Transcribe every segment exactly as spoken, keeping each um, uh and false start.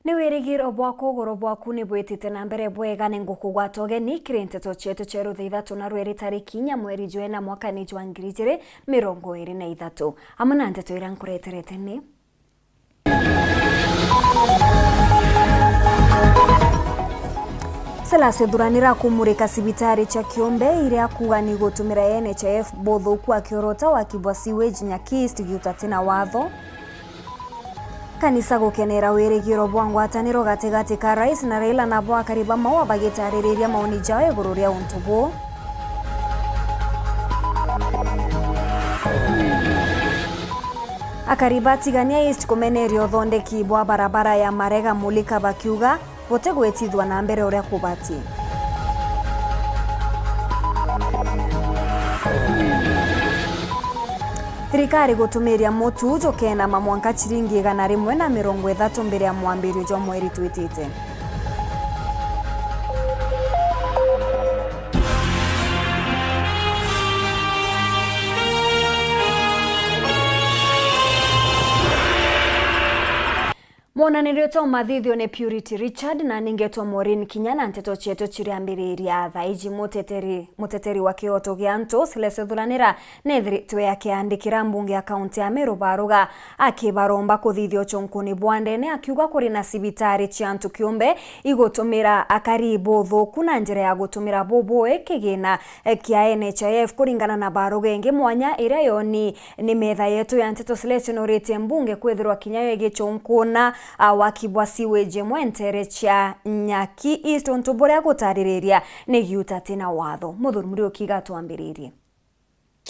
Ni wirigiro bwakwa ugoro bwaku ni bwitite na mbere bwega, ni ngukugwata ugeni kiri nteto cietu cia rutha ithatu na rweri tariki inya mweri jwa ina mwakani jwa ngiri ijiri mirongo iri na ithatu. Amwe na nteto iria nkureterete ni: Silas Thuranira kumurika cibitari cia Kiumbe iria akuuga ni gutumira N H I F buthuku akiorota waki bwa sewage Nyaki East giuta tina watho. Kanisa gukenera wirigiro bwa ngwataniro gatigati ka Rais na Raila, nabo akari ba Maua bagitaririria maoni jao iguru ria untu buu. Akari ba Tigania East kumeneria uthondeki bwa barabara ya Marega Mulika bakiuga gutigwitithua na mbere uria kubati. Thirikari gutumiria mutu jukenama mwanka ciringi igana rimwe na mirongo ithatu mbere ya mwambirio jwa mweri twitite. Mwonanirio ta umathithio ni Purity Richard na ningetwa Maureen Kinya, na nteto cietu ciriambiriria thaa iji. Muteteri, muteteri wa kioto gia antu Silas Thuranira nethiritwe akiandikira mbunge ya kaunti ya Meru baruga akibaromba kuthithia uchunkuni bwa ndene, akiuga kuri na cibitari cia antu kiumbe igutumira akari buthuku na njira ya gutumira bubui kigina kia N H I F. Kuringana na baruga ingi mwanya iria yoni ni metha yetu ya nteto Silas nuritie mbunge kwithirwa kinya yo igichunkuna, a, waki bwa sewage imwe ntere cia Nyaki East, untu buria gutaririria ni giuta tina watho. Muthuri Muriuki iga twambiririe.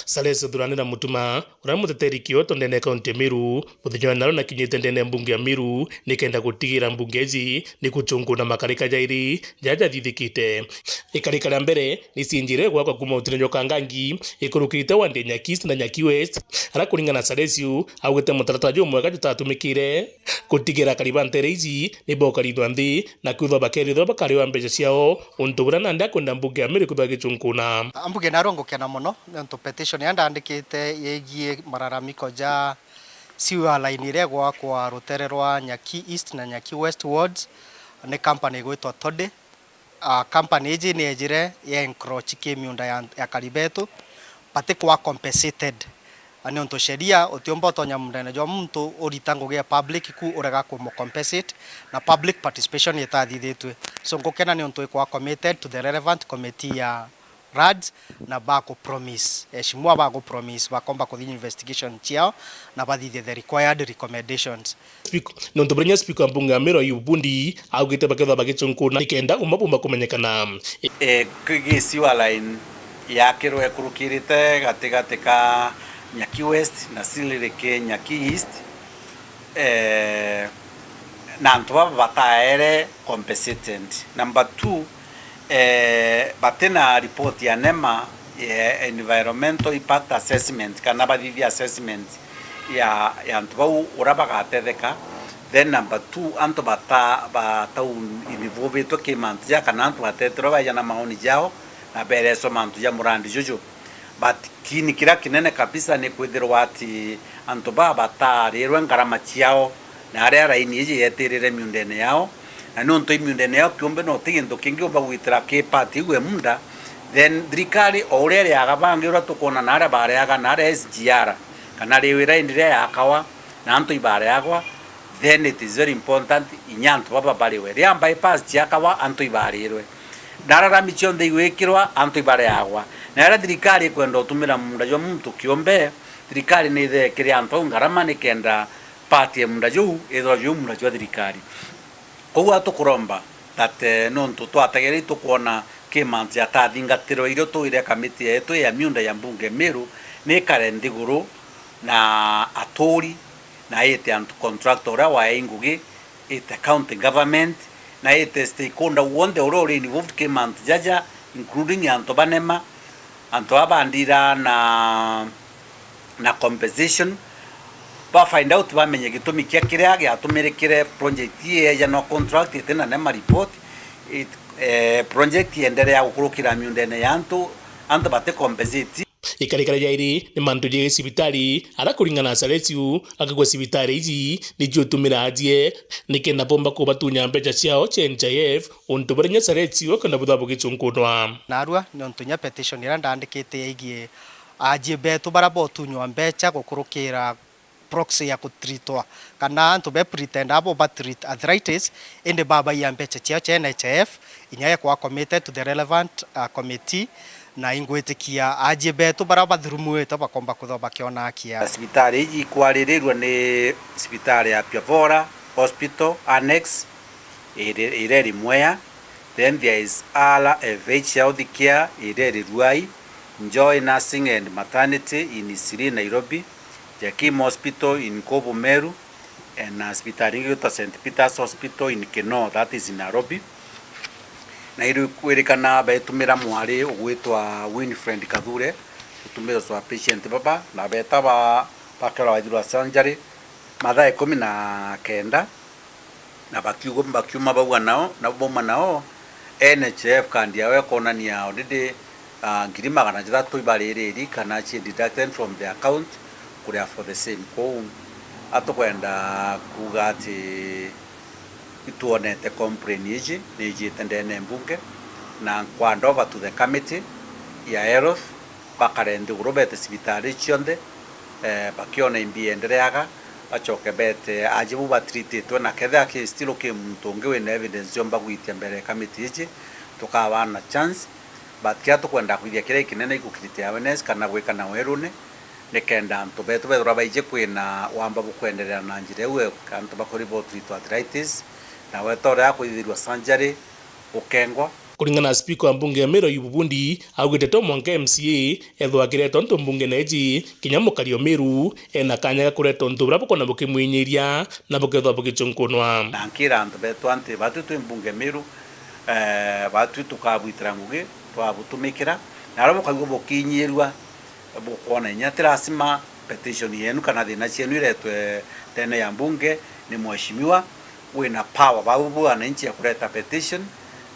Silas Thuranira Mutuma, uria muteteri kioto ndene ya kaunti ya Meru, muthenya wa naro nakinyite ndene ya mbunge ya Meru nikenda gutigira mbunge iji ni guchunkuna makarika jairi jaria jathithikite. Ikarika ria mbere ni cienjire gwakwa kuuma utine jwa Kangangi ikurukirite wandi ya Nyaki East na Nyaki West, aria kuringana na Silas augite mutaratara jumwega jutatumikire gutigira akari ba ntere iji ni bokarithwa nthi na kwithwa bakerithwa bakariwa mbeca ciao, untu buria nandi akwenda mbunge ya Meru kwithwa igichunkuna. Mbunge narua ngukena mono niuntu petition iria ndandikite yegie malalamiko ja sewer line iria igwakwa rutere rwa Nyaki East na Nyaki West wards ni company igwitwa Tode. Ah, company iji ni yejire ya encroach ki miunda ya, ya akari betu, batikwa compensated. Ah, niuntu sheria utiumba utonya mundene jwa muntu urita ngugi ya public ku urega kumu compensate, na public participation itathithitue. So ngukena niuntu ikwa committed to the relevant committee ya RADS, na baku promise, Eshimua baku promise bakomba kuthithia investigation ciao na bathithie the required recommendations. Speak-, nontu buria inya speaker wa mbunge ya Meru Ayub Bundi augite bakethwa bagichunkuna nikenda uma bumba kumenyekana. E, kwigi sewer line yakirwe ikurukirite gatigati ka Nyaki West na Siliriki Nyaki East, e, na antu baba bataere compensated. Number two, eh, batina report ya nema ya environmental impact assessment, kana bathithia assessment ya, ya antu bau uria bagatetheka. Then number two, antu bata, batau involvitwe ki mantu ja, kana antu bateterwe baeja na maoni jao na bereswa mantu ja murandi juju. But kini kiria kinene kabisa ni kwithirwa ati antu baa batarirwe ngarama ciao na aria raini iji yetirire miundene yao, na niuntu i miundene yao kiumbe no ti gintu kingi umba gwitira ki part iu e munda, then thirikari o uria iriaga bangi uria tukwona na aria bareaga na aria S G R kana riwi raini riria yakawa na antu ibareagwa, then it is very important inya antu baba bariwe. Riria bypass ciakawa antu ibarirwe, na aria rami cionthe igwikirwa antu ibareagwa, na riria thirikari ikwenda utumira munda jwa muntu kiumbe, thirikari ni ithe kiri antu au ngarama nikenda part ya munda juu ithirwa juu munda jwa thirikari. Koguo atukuromba that, eh, nontu twategereire tukwona ki mantu jatathingatirwe irio twire kamiti yetu ya miunda ya mbunge Meru ni ikare nthiguru na aturi na ite antu contractor uria waei ngugi, ite county government, na ite stakeholder wonthe uria uri involved ki mantu jaja, including antu ba nema, antu aba bandira na, na compensation, ba find out, bamenye gitumi kia kiria giatumirikire project ii yejanwa contract iti na nema report, it, eh, project ienderea gukurukira miundene ya antu, antu bati compensate. Ikarikara jairi ni mantu jegie cibitari, ara kuringana na Salesiu, akagua cibitari iji ni ciutumira ajie nikenda bomba kubatunya mbeca ciao cia N H I F, untu buria nya Salesiu akenda buthabo gicunkunwa. Narua ni untu nya petition iria ndandikite yaigie ajie betu bara botunywa mbeca gukurukira proxy ya kutreatwa, kana antu be pretend abo ba treat arthritis, indi babaiya mbeca ciao cia N H I F, inya ekwa committed to the relevant, uh, committee, na ingwitikia ajie betu bara bathurumuite bakomba kuthwa bakiona akia. Cibitari iji ikwaririrua ni cibitari ya Piavora Hospital Annex, iri, iri iri Mwea, then there is R F H Health Care, iri iri Ruai, Joy Nursing and Maternity in Eastleigh, Nairobi, Jakim Hospital in Kobu, Meru, eh, na cibitari ingi gwitwa Saint Peter's Hospital in Kinoo, that is in Nairobi. Na iri kwirikana betumira mwari ugwitwa Winfred Kathure, gutumira swa patient baba, na beta ba, bakera baithirwa surgery mathaa ikumi na kenda, na bakiuga, bakiuma bauga nao, na bauma nao, N H I F card yao ikonania already, ah, ngiri magana jathatu ibaririri kana cie deducted from the account kuria for the same. Kwou atukwenda kuuga ati itwonete complain iji ni ijiite ndene mbunge, na nkwanda over to the committee ya health, bakare nthiguru bete cibitari cionthe, eh, bakiona imbi endereaga, bacoke bete aje bu batrititwe, na kethira ki still ki muntu ungi wina evidence yomba gwitia mbere ya committee iji, tukabaana chance, but kiria tukwenda kwithia kiria ikinene ikukirite awareness kana gwikana werune, nikenda antu betu bethirwa baiji kwina wamba bukwenderea na njira iu, antu bakuribotwitwa arthritis, na weta uria akwithirwa surgery, gukengwa. Kuringana na spika wa mbunge ya Meru Ayubu Bundi, augite to mwanka M C A ethwa akireta untu mbunge na iji, kinya mukari o Meru ena kanya ga kureta untu buria bukona bukimwinyiria na bukethwa bugicunkunwa. Na nkira antu betu anti batu twi mbunge Meru, eh, batu tukabwitira ngugi, twabutumikira, na aria bukaigua bukinyirua, bukwona inya ti lazima petition yenu kana thina cienu iretwe ndene ya mbunge ni mheshimiwa, wina power bau bwa wananchi ya kureta petition,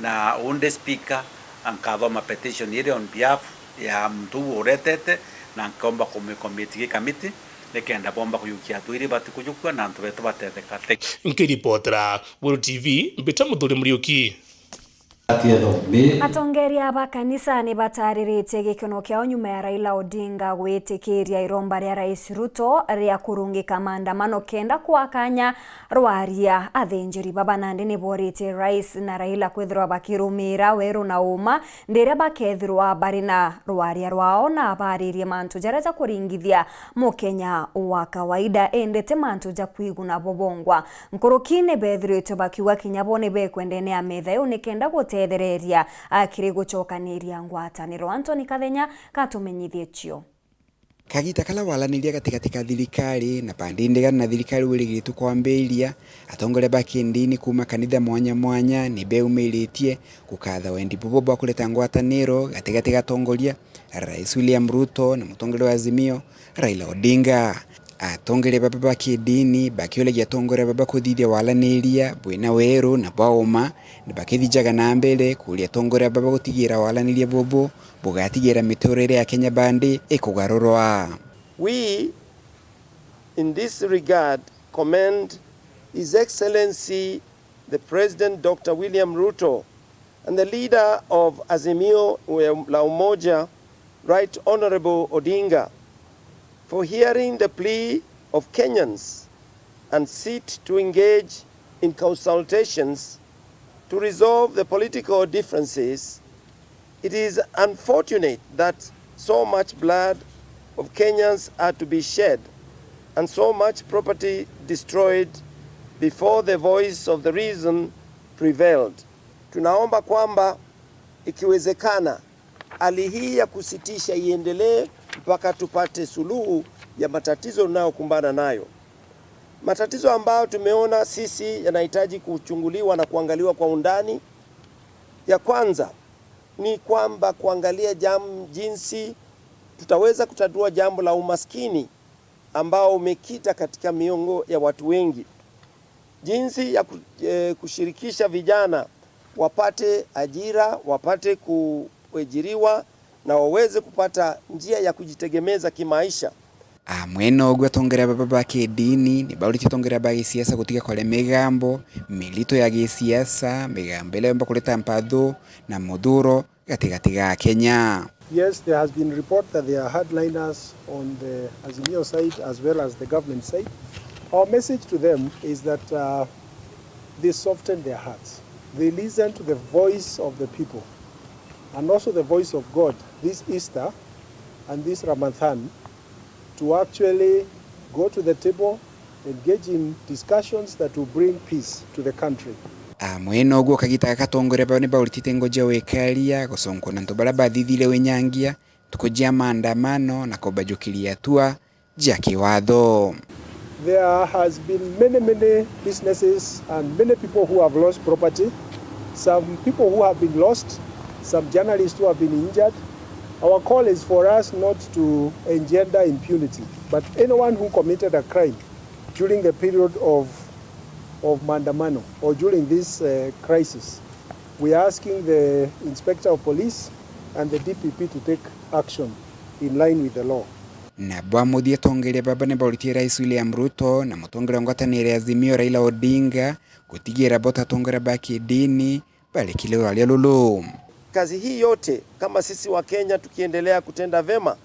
na undi speaker ankathoma petition iri on behalf ya muntu uu uretete, na nkomba kumikomiti gi kamiti nikenda bomba kuyukia hatua iri bati kujukua na antu betu batetheka. Nkiripotera Weru T V, mbita Muthuri Muriuki. Atongeria ba kanisa ni batariritie gikeno kiao nyuma ya Raila Odinga gwitikiria iromba ria Rais Ruto ria kurungika maandamano kenda kwa kanya rwaria. Athinjiri baba nandi ni boritie Rais na Raila kwithirwa bakirumira weru na uma ndiria bakethirwa bari na rwaria rwao na baririe mantu jaria jakuringithia Mukenya wa kawaida, indi ti mantu ja kwiguna bo bongwa. Nkuruki ni beethiritwe bakiuga kinya bo ni bekwenda ene ya metha iu nikenda gutethereria, a, kiri gucokaniria ngwataniro. Anthony Kathenya katumenyithie cio. Kagita kala walaniria gatigati ka thirikari na bandi ndigana na thirikari wirigitwe kwambiria, atongoria ba kindini kuuma kanitha mwanya mwanya ni beumiritie gukatha wendi bubo bwa kureta ngwataniro gatigati ga atongoria, Rais William Ruto na mutongoria wa Azimio, Raila Odinga. Atongeria baba ba kidini bakiuragia atongoria baba kuthithia walaniria bwina weru na bwa uma, na bakithijaga na mbere kuuria atongoria baba gutigira walaniria bubu bugatigira miturire ya Kenya bandi ikugarurwa. We, in this regard, commend His Excellency the President, Doctor William Ruto, and the leader of Azimio la Umoja, Right Honorable Odinga, for hearing the plea of Kenyans and seek to engage in consultations to resolve the political differences. It is unfortunate that so much blood of Kenyans had to be shed and so much property destroyed before the voice of the reason prevailed. Tunaomba kwamba ikiwezekana, hali hii ya kusitisha iendelee mpaka tupate suluhu ya matatizo tunayokumbana nayo. Matatizo ambayo tumeona sisi yanahitaji kuchunguliwa na kuangaliwa kwa undani. Ya kwanza ni kwamba kuangalia jam-, jinsi tutaweza kutatua jambo la umaskini ambao umekita katika miongo ya watu wengi. Jinsi ya ku-, eh, kushirikisha vijana wapate ajira, wapate ku-, kuajiriwa na waweze kupata njia ya kujitegemeza kimaisha. Amwe na uguo, atongeria baba ba kidini ni bauritie atongeria ba gisiasa gutiga kwaria migambo mirito ya gisiasa, migambo iria yomba kureta mpathu na muthuro gatigati ga Kenya. Yes, there has been report that there are hardliners on the Azimio side as well as the government side. Our message to them is that, uh, they soften their hearts. They listen to the voice of the people and also the voice of God this Easter and this Ramadhan to actually go to the table, engage in discussions that will bring peace to the country. Amwe na uguo, kagita gaka atongoria bao ni bauritite ngugi ya wikaria guconkwa na antu baria bathithire winyangia ntuku cia maandamano na kubajukiria hatua cia kiwatho. There has been many, many businesses and many people who have lost property, some people who have been lost, some journalists who have been injured. Our call is for us not to engender impunity, but anyone who committed a crime during the period of, of maandamano or during this, uh, crisis, we are asking the Inspector of Police and the D P P to take action in line with the law. Nabo a muthia atongeria baba ni bauritie Rais William Ruto na mutongeria wa ngwataniro ya Azimio Raila Odinga gutigira bo ta atongeria ba kidini barekire rwaria ruru. Kazi hii yote, kama sisi wa Kenya tukiendelea kutenda vema,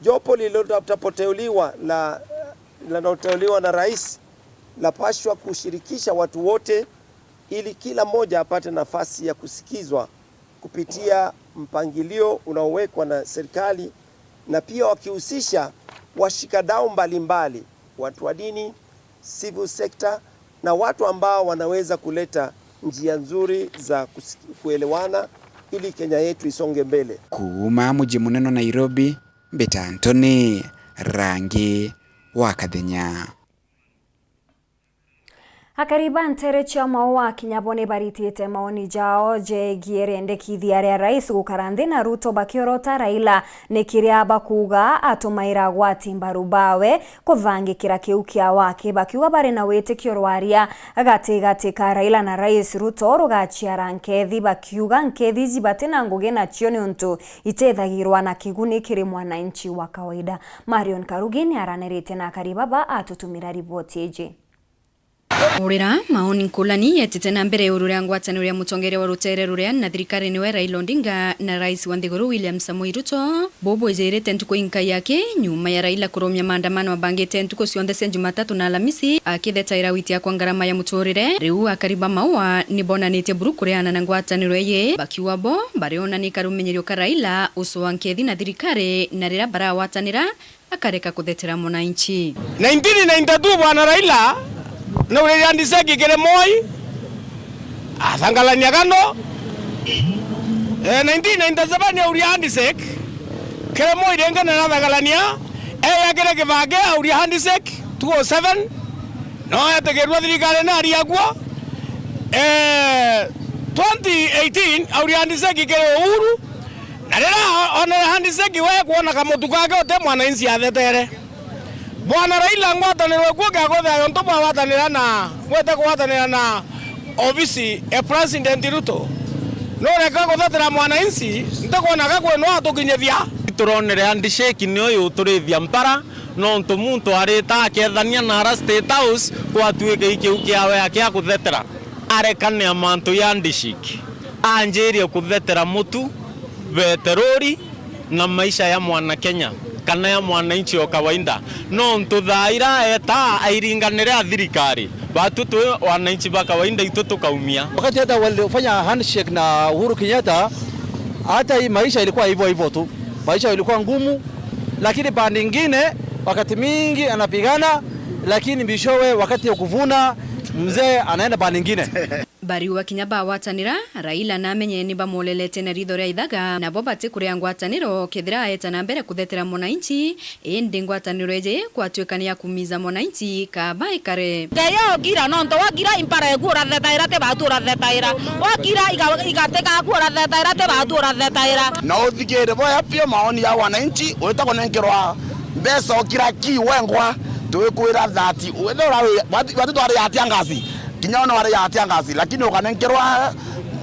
jopo lililoteuliwa la, linaloteuliwa na rais lapashwa kushirikisha watu wote ili kila mmoja apate nafasi ya kusikizwa kupitia mpangilio unaowekwa na serikali, na pia wakihusisha washikadau mbalimbali, watu wa dini, civil sector, na watu ambao wanaweza kuleta njia nzuri za kus-, kuelewana ili Kenya yetu isonge mbele. Kuuma muji munene wa Nairobi, mbita Anthony Rangi wa Kathenya. Akari ba nteere cia Maua kinya bo ni baritite maoni jao jegie riendekithia ria rais gukara nthi na Ruto bakiorota Raila, ni kiria bakuuga atumaira agwati mbaru bawe kuthangikira kiu kia waki, bakiuga bari na witikio rwaria gatigati ka Raila na Rais Ruto rugaciara nkethi, bakiuga nkethi iji bati na ngugi nacio niuntu itethagirwa na kiguni kiri mwananchi wa kawaida. Marion Karugi ni aranirite na akari baba atutumira riboti iji. Urira maoni nkulani yetite na mbere iguru ria ngwataniro ya mutongeria wa rutere ruria na thirikari niwe Raila Odinga na rais wa nthiguru William Samoei Ruto, bubwijirite ntuku inkai yake nyuma ya Raila kurumia maandamano abangite ntuku cionthe cia Jumatatu na Alamisi akithetaira gwitia kwa ngarama ya muturire. Riu akari ba Maua ni bonanitie buru kureana na ngwataniro iji, bakiuga bo bariona ni karumenyerio ka Raila ucua nkethi na thirikari na riria baragwatanira akareka kuthetera mwananchi. Nineteen ninety-two Bwana Raila nauririe handshake kiri Moi, athangalania kando. Eh, nineteen ninety-seven auria handshake kiri Moi ringi na nathangalania. Eya kiri Kibaki auria handshake two oh seven. No etikirua thirikari na aria kuo. Eh, twenty eighteen auria handshake kiri Uhuru. Na riria onere handshake we kwona kamutu kake uti mwananchi athetere. Bwana Raila ngwataniro ikuo kia kwithira yontu bwagwatanira na, bwite kugwatanira na ofisi ya President Ruto. Nureka kuthetera mwananchi, ntikwona ka kwinwa atukinyithia. Turonere handshake niyo yuturithia mpara, nontu muntu arita akethania na ara State House, gwatuike ikiu kiawe akia kuthetera. Arekane na mantu ya handshake, anjirie kuthetera mutu, beterori na maisha ya mwana Kenya kana ya mwananchi o kawaida. Nontu thaa ira eta airinganire a thirikari, batu twi wananchi ba kawaida itu tukaumia. Wakati hata walifanya handshake na Uhuru Kenyatta, hata hii maisha ilikuwa hivyo hivyo tu. Maisha ilikuwa ngumu, lakini pande ingine wakati mingi anapigana, lakini mwishowe wakati ya kuvuna, mzee anaenda pande ingine. Bariuga kinya bagwatanira, Raila namenye ni bamwolelete na ritho ria ithaga, nabo batikuria ngwataniro kethira aeta na mbere kuthetera mwananchi, indi ngwataniro iji kwatuika ni ya kumiza mwananchi kaba ikare. Ngai ogira, nontu wagira impara eku urathetaira, ti batu urathetaira. Wagira iga-, igatika aku urathetaira, ti batu urathetaira. Na uthikire boya pio maoni ya wananchi, wita kunenkerwa mbeca ukira ki wengwa, twikwira that wethira urawi-, batu, batu twari atia ngazi. Kinya ona wari atia ngazi, lakini ukanenkerwa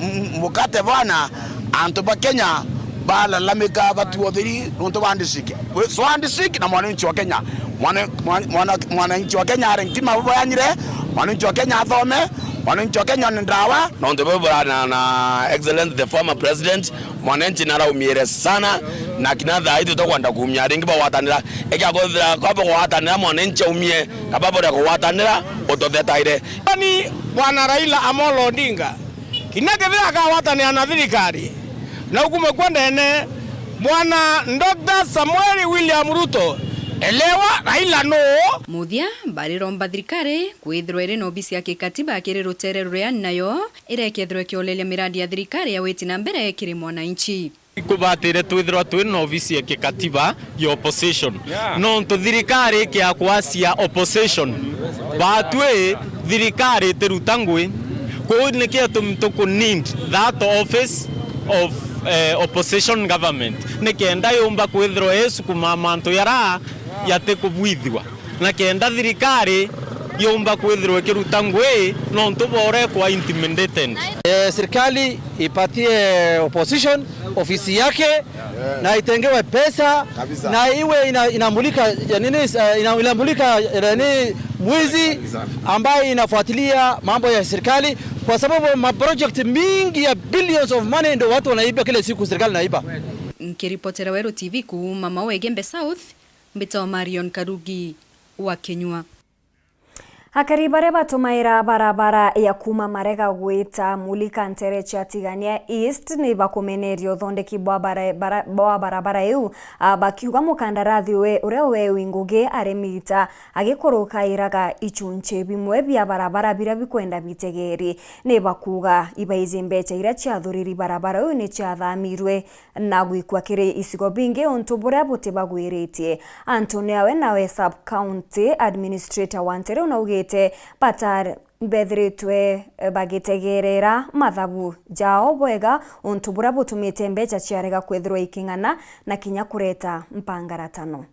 m-, mukate bwana, antu ba Kenya Balalamika batu uthiri nontu bwa handshake. We, so handshake na mwananchi wa Kenya. Mwana-, mwana-, mwana-, mwananchi wa Kenya are ntima boyanyire, mwananchi wa Kenya athome, mwananchi wa Kenya one ndawa. Nontu bau burana na Excellence the former president, mwananchi naraumiire sana, na kinya thaa ii tutakwenda kuumia ringi bagwatanira. Ikiakwithira kwaba kugwatanira mwananchi aumie, na babure kugwatanira ututhetaire. Ni Bwana Raila Amolo Odinga. Kinya kethira akagwatanira na thirikari, na ukume kuo ndene, Bwana Doctor Samuel William Ruto, elewa Raila nuu. Muthia, bariromba thirikari kwithirwa iri na obisi ya kikatiba kiri rutere ruria nayo irekethirwa ikioleria miradi ya thirikari ya witi na mbere kiri mwananchi. Ikubatire twithirwa twi na obisi ya kikatiba ya opposition. Yeah. Nontu thirikari ikia kwacia opposition, batwi thirikari itiruta ngui. Kuu nikio tumi tuku need that office of, eh, opposition government, nikenda yumba kwithirwa isukuma mantu yara yatikubwithua, na kenda thirikari yumba kwithirwa ikiruta ngui nontu borekwa intimidated. Eh, serikali ipatie opposition ofisi yake na itengewe pesa. Kabisa. Na iwe ina-, inamulika, ya nini, eh, ina-, inamulika, eh, nini, mwizi. Kabisa. Ambaye inafuatilia mambo ya serikali, kwa sababu ma project mingi ya billions of money ndio watu wanaiba kila siku, serikali inaiba. Nkiripotera Weru T V kuuma Maua Igembe South, mbitagwa Marion Karugi wa Kinyua. Akari baria batumaira barabara ya kuuma Marega gwita Mulika ntere cia Tigania East ni bakumeneria uthondeki bwa bara-, bara-, bwa barabara iu, a, bakiuga mukandarathi we uria wewi ngugi ari mita agikurukairaga ichunchi bimwe bia barabara biria bikwenda bitegeri. Ni bakuuga ibaiji mbecha iria ciathuriri barabara iu ni ciathamirwe na gwikua kiri icigo bingi untu buria butibagwiritie. Anthony Awe nawe sub county administrator wa ntere unaugite batar-, bethiritwe bagitegerera mathabu jao bwega untu buria butumite mbecha ciarega kwithirwa iking'ana na kinya kureta mpangaratano.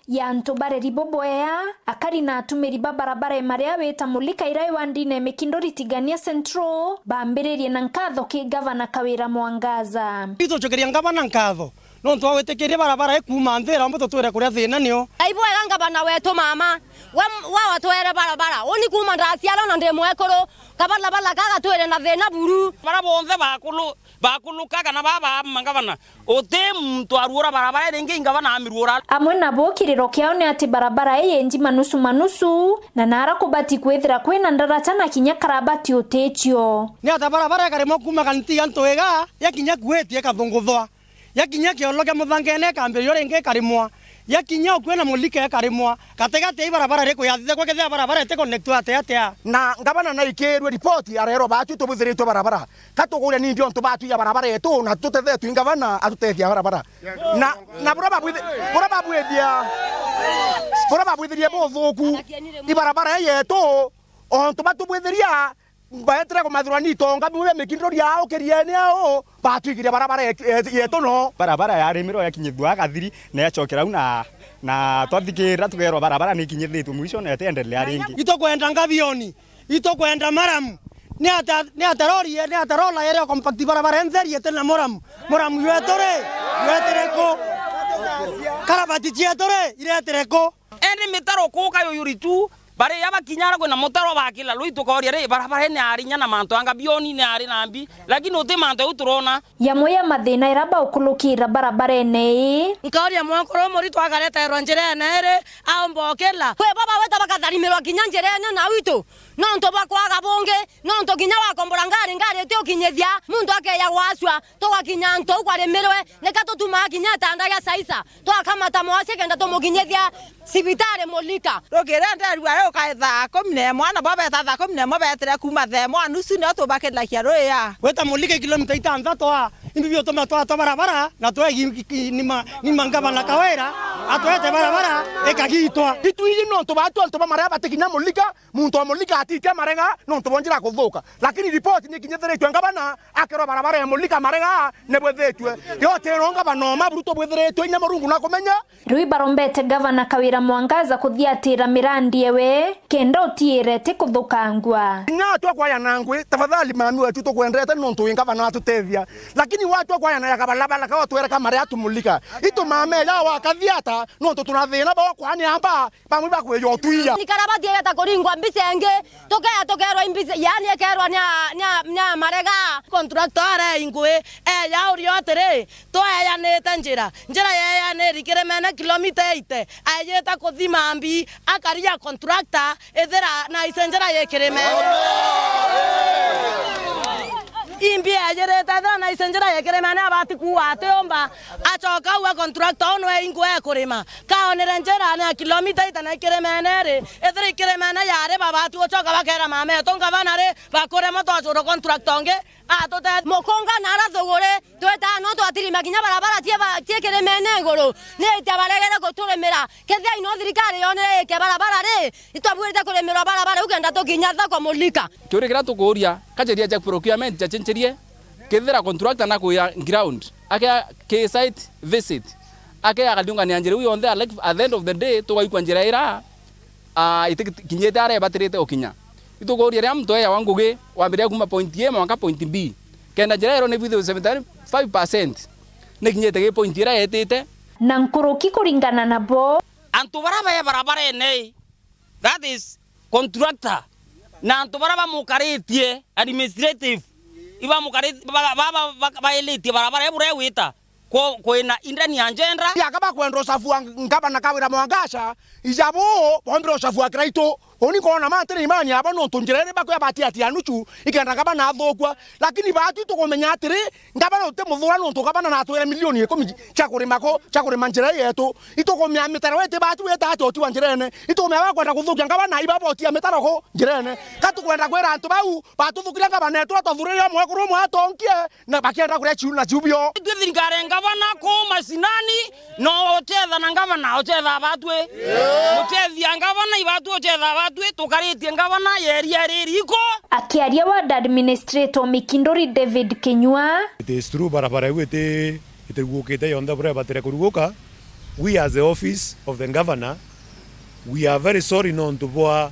Ya antu bareri bubwea, akari na atumiri ba barabara imaria wita Mulika iria iwandine Mikinduri Tigania Central, bambiririe na nkatho ki Gavana Kawira Mwangaza. Itucokeria ngavana nkatho nontu wa gwitikiria barabara ikuuma nthi iromba tutwire kuria thina nio. Aibwega ngavana wetu mama, we, we watwere barabara. Uni kuuma ndaciarwa na ndi mwekuru, kabarabara kaga twire na thina buru. Bara bonthe bakulu, bakuluka kana baba mangavana, uti muntu aruura barabara iringi ingavana amiruura. Amwe nabo kiriro kiao ni ati barabara ii yenji manusu manusu, na nara kubati kwithira kwina ndaracha na kinya karabati uticio. Ni ata barabara ikarimwa kuuma Kantiga Ntwiga, yakinya Kuwait ikathunguthwa, yakinya kiolo kia Muthangene ikambirio ringi ikarimwa, yakinya ukue na Mulika ikarimwa, gatigati ya barabara iriku yathithagua kethira barabara iti connectwa atia atia? Na ngavana naikirwe ripoti, arerwa batu tubuthiritwe barabara. Ka tukuria nindi ontu batu ya barabara yetu na tutethetwe i ngavana atutethia barabara. Na, na buria babwithi-, buria babwithia, buria babwithirie buthuku i barabara yetu, ontu batubwithiria, baetire kumathirwa ni itonga biu bia Mikinduri ao kiriene ao, batwigirie barabara ye-, ye-, yetu no. Barabara yarimirwe yakinyithua Gathiri, na yacokera au na, na twathikirira tukerwa barabara ni ikinyithitue mwisho na itiendelea ringi. Itukwenda ngabioni, itukwenda maramu. Ni ata, ni ata rori, ni ata rola yere compact barabara ntheri ete na muramu? Muramu yetu ri, yetere ku? Karabati cietu ri, iretere ku? Indi mitaro kuuka yuyuri tu, bari ya bakinyara kwina mutaro bakila rui tukoria ri, barabara ni ari nya na mantu anga bioni ni ari na mbi, lakini uti mantu au turona. Yamwe ya mathina ira baukulukira barabarene ii. Nkauria mwankuru umuri twagareterwa njirene iri, aumba ukila. Kwi baba weta bakatharimirwa kinya njirene na witu, nontu bwa kwaga bungi, nontu kinya wakombora ngari, ngari iti ukinyithia, muntu akeya gwacua. Tugakinya antu au kwarimirwe, nika tutumaa kinya itanda gia caisa, twakamata mwasi kenda tumukinyithia cibitari Mulika. Rukiri nderua yu ukae thaa kumi na imwe, na bo beta thaa kumi na imwe betire kuuma thaa imwe na nusu, nio tubakiragia ruya. Weta Mulika kilomita itanthatu a, imbi biutuma twatwa barabara, na twegi ki-, ki-, nima, nima ngavana Kawira. Atwete barabara ikagitwa. Itwiji nontu batu antu ba Marega batikinya Mulika, muntu wa Mulika atikia Marega nontu bwa njira kuthuka. Lakini ripoti nikinyithiritwe ngavana, akerwa barabara ya Mulika Marega nibwithitue. Yo tiro ngavana oma, burutu bwithiritwe inya Murungu na kumenya. Riu ibarombete Gavana Kawira Mwangaza kuthiatira mirandi ewe, kenda utiire ti kuthukangua. Inya atwa kwayana ngui, tafadhali mami wetu tukwendete nontu wi ngavana atutethia. Lakini watwa kwayana ya kabalabala ka otwere ka maria atumulika. Itu mame ya wakathiata nontu tuna thina bo kwani amba, bamwe bakweja utwia. Ni karabati egeta kuringwa mbica ingi, tukeya tukerwa imbica, yani ekerwa ni a, ni a, ni a Marega. Contractor are ingui, eya urio atiri, Tweyanite njira. Njira yeyaniri kirimene kilomita eighty. Aijite kuthima mbi, akaria contractor, ithira na ice njira yi kirimene. Imbi ejirite ithira na ice njira yi kirimene, abati kuua atiumba. Acoka aua contractor unu e ingu ekurima. Kaonire njira ni ya kilomita eighty na ikirimene ri, ithira ikirimene yari babati gucoka bakera mama etu ngavana ri, bakuremwa twacurwa contractor ungi. Atute mukunga na ara thuguri, twitaga no twatirima kinya barabara cie ba-, cie kirimene iguru, ni itia baregere guturimira. Kethira ino thirikari yonere ikia barabara ri, itwabwirite kurimirwa barabara iu kenda tukinya thoko Mulika. Kiuria kiria tukuuria, kacheria ja procurement jacencherie, kethira contractor nakuya ground, akea ki site visit, akea akathiungania njira iu yonthe, at the end of the day, tugaikua njira ira, ah, itikinyite aria ibatirite gukinya. Itukuuria riria muntu eejawa ngugi, wambiria kuuma point A mwanka point B. Kenda njira iro ni bwithirwe seventy five percent nikinyite gi point iria yetite. Na nkuruki kuringana nabo. Antu baria be barabarene, that is contractor, na antu baria bamukaritie, administrative, ibamukaritie, ba-, ba-, ba-, ba-, bailitie barabara iburia igwita. Ku-, kwina indeni ya njenda. Aka bakwenda ucabu wa ngavana Kawira Mwangaza, ijabu bombire ucabu wa Kiraitu. Uni nkona mantire imani abo nontu njira iri bakwia batiatia nuchu, ikenda ngavana athukua. Lakini batu itukumenya atiri, ngavana uti muthura nontu ngavana natwire milioni ikumi cia kurima ko, cia kurima njira ii yetu. Itukumenya mitaro iti batu wita ati utiwa njirene. Itukumenya bakwenda kuthukia ngavana ibabotia mitaro ko njirene. Ka tukwenda kwira antu bau, batuthukiria ngavana etu atwathurire umwe kuru umwe atonkie. Na bakienda kuria ciu na ciu bio. Itwi thirikari ya ngavana kuu mashinani, no uchetha na ngavana, uchetha batwi. Muchethi ya ngavana, ibatwi uchetha batwi, tukaritie ngavana, yeria riri iko. Akiaria ward administrator Mikinduri David Kinyua. It is true, barabara iu iti-, itirugukite yonthe buria ibatire kuruguka. We as the office of the governor, we are very sorry nontu bwa,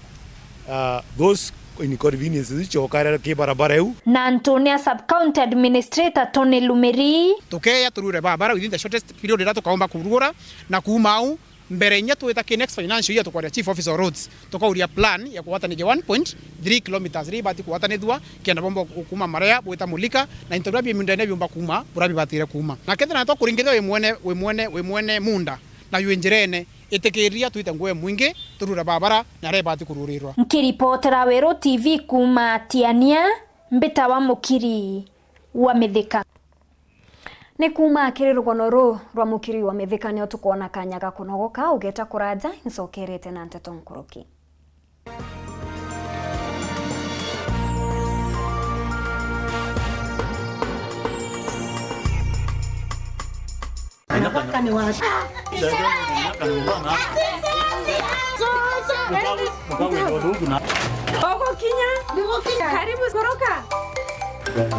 ah, those inconveniences icio ukarera ki barabara iu. Na Antonia Sub-County Administrator Tony Lumeri. Tukeya turure barabara within the shortest period iria tukaumba kurugura, na kuuma au mbere inya twita ki next financial year tukwaria Chief Officer of Roads, tukauria plan ya kugwatanithia one point three kilometres iria ibati kugwatanithua kenda bomba ku-, kuma Marega bwita Mulika, na into biria bi mundene biumba kuma buria bibatire kuma. Na kethira na twakuringithia wi mwene, wi mwene, wi mwene munda na yu njirene, itikiria twite ngugi mwingi, turure barabara na aria ibati kururirwa. Nkiripotera Weru T V kuuma Tiania, mbitawa Mukiri wa Mithika. Ni kuuma kiri rugono ruu rwa Mukiri wa Mithika nio tukwona kanya ga kunogoka, ugeta kuraja, ncokerete na nteto nkuruki. Mwanaka ni wa Ugukinya? Karibu, koroka.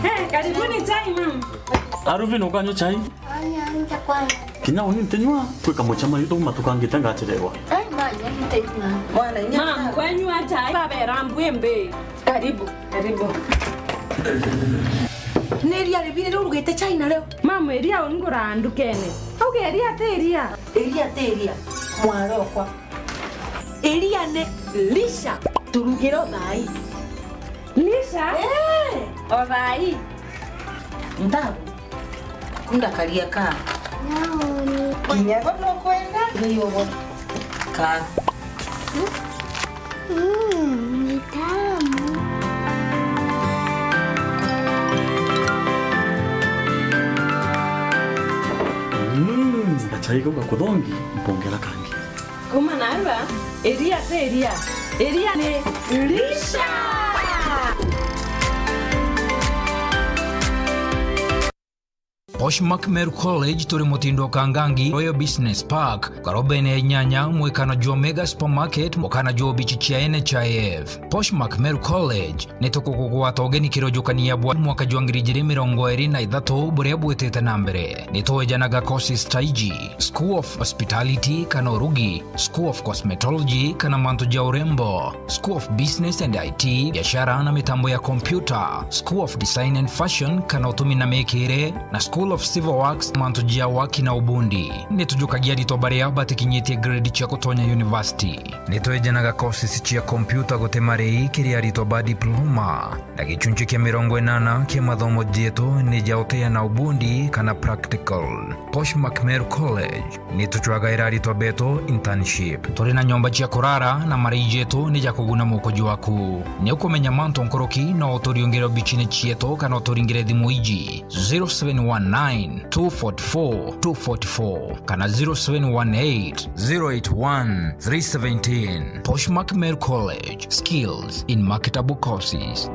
Eh, karibuni chai, mama. Aruvin, ukanywa chai? Aya, nja kwanza. Kinya uni ntinywa, kwi kamucemanio tuguma tukangite ngachererwa. Ai, manya, ntinywa. Mwana, inya. Mam, kwanywa chai, baba erambwe mbe. Karibu, karibu. Ni iria ribiri riu urugite chai nario? Mam, iria ungura ndukene. Auga iria ti iria. Iria ti iria. Mwari okwa. Iria ni lisha. Turugire o thaa ii. Lisha? Eh. O thaa ii. Ntabu. Kunda karia ka. Naoni. Kinya bo nukwenda? Ni ubo. Ka. Mm, ni tamu. Mm, gachai kau gakuthongi, mpongera kangi. Kuma narua, iria ti iria. Iria ni lisha. Poshmark Meru College turi mutindo Kangangi Royal Business Park, karobene ya inyanya, mwekano jwa Mega Supermarket, mukana jwa obichi cia N H I F. Poshmark Meru College, ni tukugugwata ugeni kirojukania bwa mwaka jwa ngiri ijiri mirongo iri na ithatu buria bwitite na mbere. Ni twejanaga courses ta iji: School of Hospitality kana urugi, School of Cosmetology kana mantu ja urembo, School of Business and I T, biashara na mitambo ya kompyuta, School of Design and Fashion kana utumi na mikire, na School of Civil Works, mantu ja waki na ubundi. Ni tujukagia aritwa baria batikinyitie grade cia gutonya university. Ni twejanaga courses cia kompyuta guti marei kiri aritwa ba diploma, na gichunchi kia mirongo inana kia mathomo jetu ni ja uteana ubundi kana practical. Poshmark Meru College, ni tucwagaira aritwa betu internship. Turi na nyomba cia kurara na marei jetu ni ja kuguna mukuji waku. Ni ukumenya mantu nkuruki, no uturiungire obichini cietu kana uturingire thimu iji: zero seven one nine, two four four, two four four kana zero seven one eight, zero eight one, three seventeen. Poshmark Meru College, skills in marketable courses.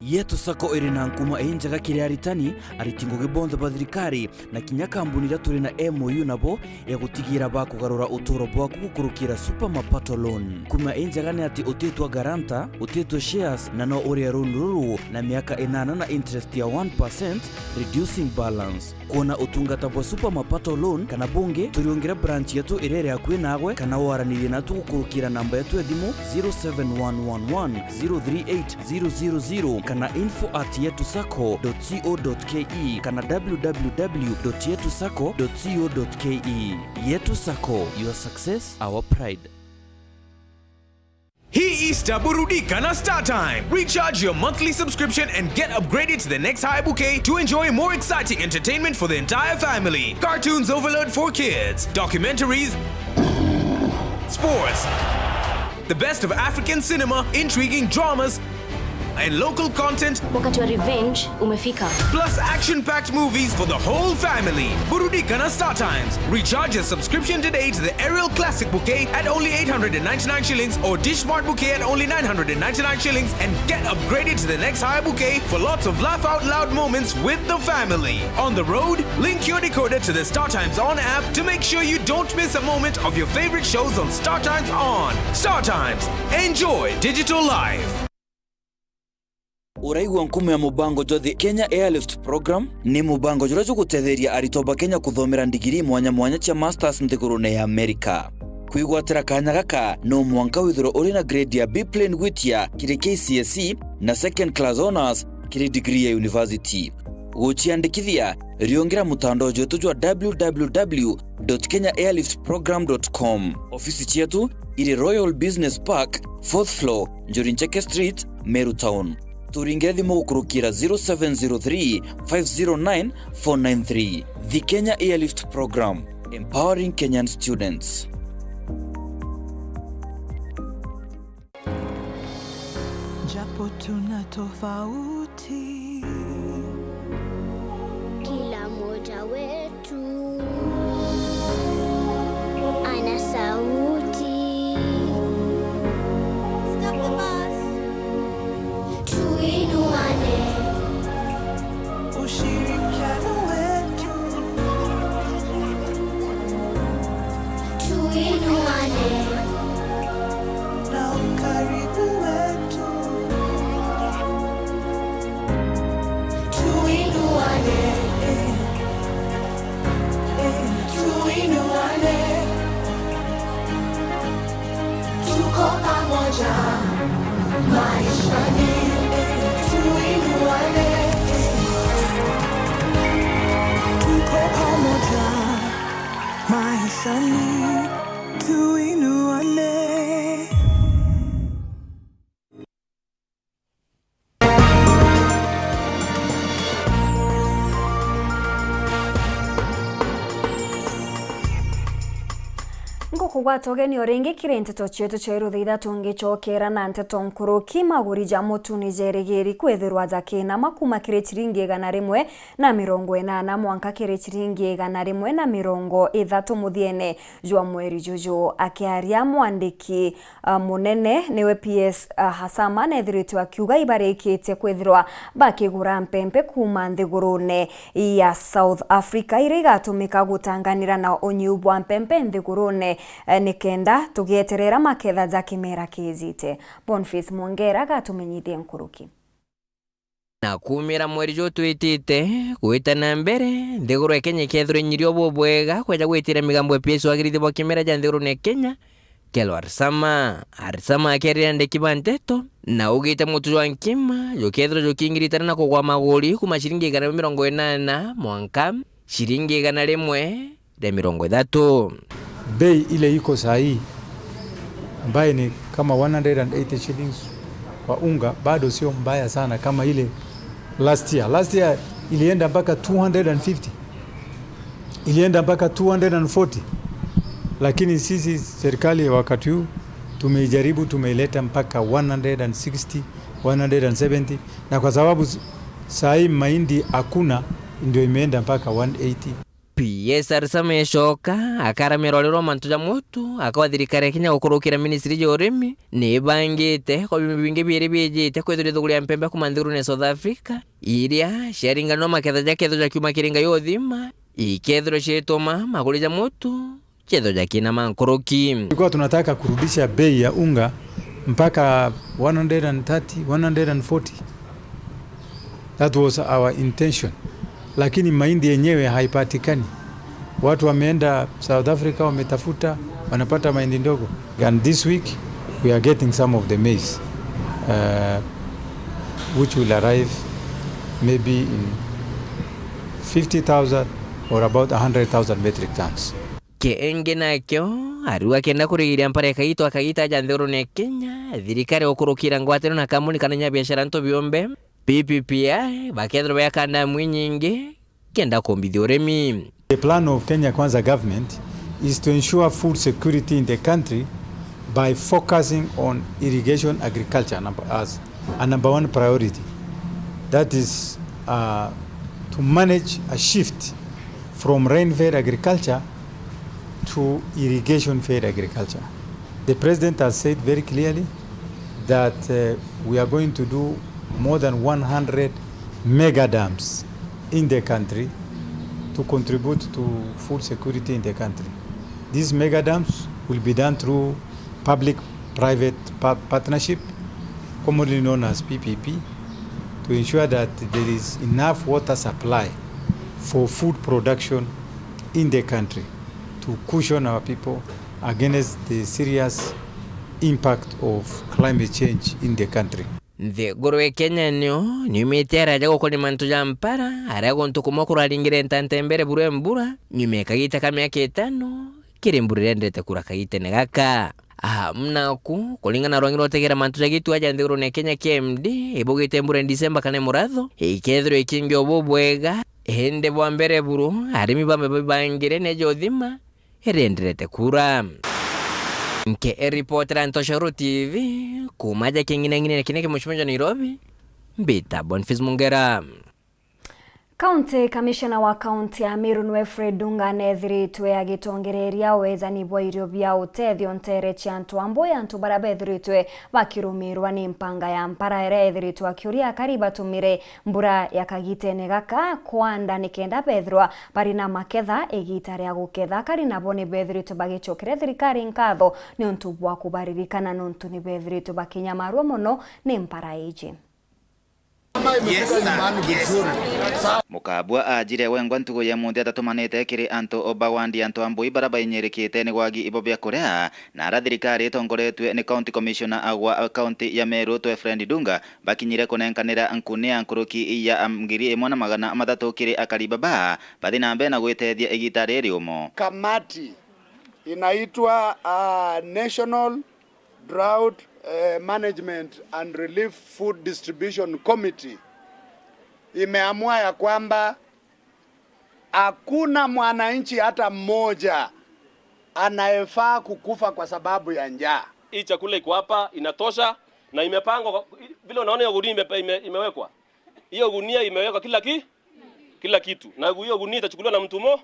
Yetu Sacco iri na nkuma injega kiri aritani, ariti ngugi bonthe ba thirikari, na kinya kambuni iria turi na M O U nabo ya gutigira bakugarura uturo bwaku gukurukira Super Mapato Loan. Nkuma injega ni ati utitwa guarantor, utitwa shares, na no urie loan ruru na miaka inana na interest ya one percent, reducing balance. Kwona utungata bwa Super Mapato Loan kana bungi, turiungire branch yetu iria iri akui naagwe, kana waranirie natu gukurukira namba yetu ya thimu zero seven one one one zero three eight zero zero zero kana info at yetu sacco dot co dot ke kana w w w dot yetu sacco dot co dot ke. Yetu Sacco, your success, our pride. Hii Easter, burudika na StarTimes. Recharge your monthly subscription and get upgraded to the next higher bouquet to enjoy more exciting entertainment for the entire family. Cartoons overload for kids, documentaries, sports, the best of African cinema, intriguing dramas, and local content. Wakati wa revenge umefika. Plus action-packed movies for the whole family. Burudika na StarTimes. Recharge your subscription today to the Aerial Classic Bouquet at only eight hundred and ninety-nine shillings or Dish Smart Bouquet at only nine hundred and ninety-nine shillings and get upgraded to the next higher bouquet for lots of laugh out loud moments with the family. On the road, link your decoder to the StarTimes On app to make sure you don't miss a moment of your favorite shows on StarTimes On. StarTimes. Enjoy digital life. Uraigua nkumo ya mubango jwa The Kenya Airlift Program? Ni mubango juria jugutetheria aritwa ba Kenya kuthomera ndigiri mwanya mwanya cia masters nthigurune ya Amerika. Kwigwatira kanya gaka, no mwanka withirwe uri na grade ya B plain gwitia kiri K C S E na second class honours kiri degree ya university. Guciandikithia, riungira mutandao jwetu jwa w w w dot kenya airlift program dot com. Ofisi cietu iri Royal Business Park, fourth floor, Njuri Ncheke Street, Meru Town. Turingire thimu gukurukira zero seven zero three, five zero nine, four nine three. The Kenya Airlift Program, empowering Kenyan students. Japo tuna tofauti, kila mmoja wetu ana sauti. Tuinuane. Ushirikiano wetu. Tuinuane. Na ukaribu wetu. Tuinuane. Eh, tuinuane. Tuko pamoja maishani, tuinuane. Tuko pamoja maishani, tuinuane. Nguku Gwata ugeni o ringi kiri nteto cietu cia iru thaa ithatu ngicokera na nteto nkuruki. Maguri ja mutu ni jerigiri kwithirwa jakinama kuma kiri ciringi igana rimwe na mirongo inana mwanka kiri ciringi igana rimwe na mirongo ithatu muthiene jwa mweri juju. Akiaria mwandiki, ah, munene niwe P S, ah, Hasama nethiritwe akiuga ibarikitie kwithirwa bakigura mpempe kuma nthigurune ya South Africa, iria igatumika gutanganira na unyiu bwa mpempe nthigurune, eh, nikenda tugieterera maketha ja kimera kijite. Boniface Mwongera agatumenyithia nkuruki. Na kumira mweri juu twitite gwita na mbere, nthiguru ya Kenya ikethirwa inyirio bubwega kweja gwitira migambo ya P S wagirithia bwa kimera ja nthigurune ya Kenya, Kelo Arsama. Arsama akerira andiki ba nteto, na augite mutu jwa nkima jukethirwa jukingiritana na kugwa maguri kuma ciringi igana ria mirongo inana mwanka ciringi igana rimwe ria mirongo ithatu. Bei ile iko saa hii ambaye ni kama one hundred and eighty shillings kwa unga, bado sio mbaya sana kama ile last year. Last year ilienda mpaka two hundred and fifty, ilienda mpaka two hundred and forty, lakini sisi serikali ya wakati huu tumeijaribu, tumeileta mpaka one hundred and sixty, one hundred and seventy, na kwa sababu s-, saa hii mahindi hakuna, ndio imeenda mpaka one eighty. P S Arsama ecoka akaramira uriro mantu ja mutu, akauga thirikari ya Kenya gukurukira ministry ja urimi ni ibangite kwa biumia bingi biiri biijite kwithirwa ithuguri ya mpempe kuma nthigurune ya South Africa, iria ciaringanirwa maketha ja ketho ja kiuma kiri ngai uthima, ikethirwa ciituma maguri ja mutu cetho ja kina mankuruki. Tulikuwa tunataka kurudisha bei ya unga mpaka one hundred and thirty, one hundred and forty. That was our intention. Lakini mahindi yenyewe haipatikani. Watu wameenda South Africa, wametafuta, wanapata mahindi ndogo. And this week, we are getting some of the maize, uh, which will arrive maybe in fifty thousand or about a hundred thousand metric tons. Kingi nakio, ariu akenda kurigiria mpara ya kagiita o kagiita aja nthigurune ya Kenya, thirikari gukurukira ngwataniro na kambuni kana inya biashara ntu biumbe, P P P I, bakethirwa beaka ndamu inyingi kenda kumbithia urimi. The plan of Kenya Kwanza government is to ensure food security in the country by focusing on irrigation agriculture number, as a number one priority. That is, uh, to manage a shift from rain-fed agriculture to irrigation-fed agriculture. The president has said very clearly that, uh, we are going to do more than one hundred mega dams in the country to contribute to food security in the country. These mega dams will be done through public-private pa-, partnership, commonly known as P P P, to ensure that there is enough water supply for food production in the country to cushion our people against the serious impact of climate change in the country. Nthiguru ya Kenya nio niumite araja gukonia mantu ja mpara, aria guntu kumwe kuraringire ntante mbere buru e mbura, nyuma ya kagiita ka miaka itano, kiri mbura irendete kura kagiitene gaka. Amu naku, kuringana na rwangi rwa utegera mantu ja gituo ja nthigurune ya Kenya K M D, ibugite mbura ya December kana muratho, ikethirwa ikingi o bubwega, indi bwa mbere buru, arimi bambe bibangire neja uthima, irenderete kura. Nke eripotera Ntoshoro T V, kuma ja king'inang'inene kine kimucimo ja Nairobi, mbita Boniface Mungera. County Commissioner wa kaunti ya Meru niwe Fred Dunga nethiritwe agitongereria wejani bwa irio bia utethio ntere cia antu a Mbui, antu baria bethiritwe bakirumirwa ni mpanga ya mpara iria ethiritwe akiuria akari batumire mbura ya kagitene gaka kwanda nikenda bethirwa bari na maketha igita ria guketha. Akari nabo ni bethiritwe bagicokere thirikari nkatho niuntu bwa kubaririkana, niuntu ni bethiritwe bakinyamarua mono ni mpara iji. Mukabua ajire wengwa ntugu ya munthi atatumanite kiri antu ba wandi antu a Mbui bara bainyirikite ni gwagi ibo bia kuria, na ara thirikari itongoretue ni County Commissioner agwa kaunti ya Meru twe Fred Dunga bakinyire kunenkanira nkuni ya nkuruki ya ngiri imwe na magana mathatu kiri akari baba bathi na mbere na gwitethia igita riri umo. Kamati inaitwa, ah, National Drought, eh, Management and Relief Food Distribution Committee imeamua ya kwamba hakuna mwananchi hata mmoja anayefaa kukufa kwa sababu ya njaa. Hii chakula iko hapa inatosha na imepangwa kwa, vile unaona hiyo gunia ime, ime, imewekwa. Hiyo gunia imewekwa kila ki, kila kitu. Na hiyo gunia itachukuliwa na mtu mo,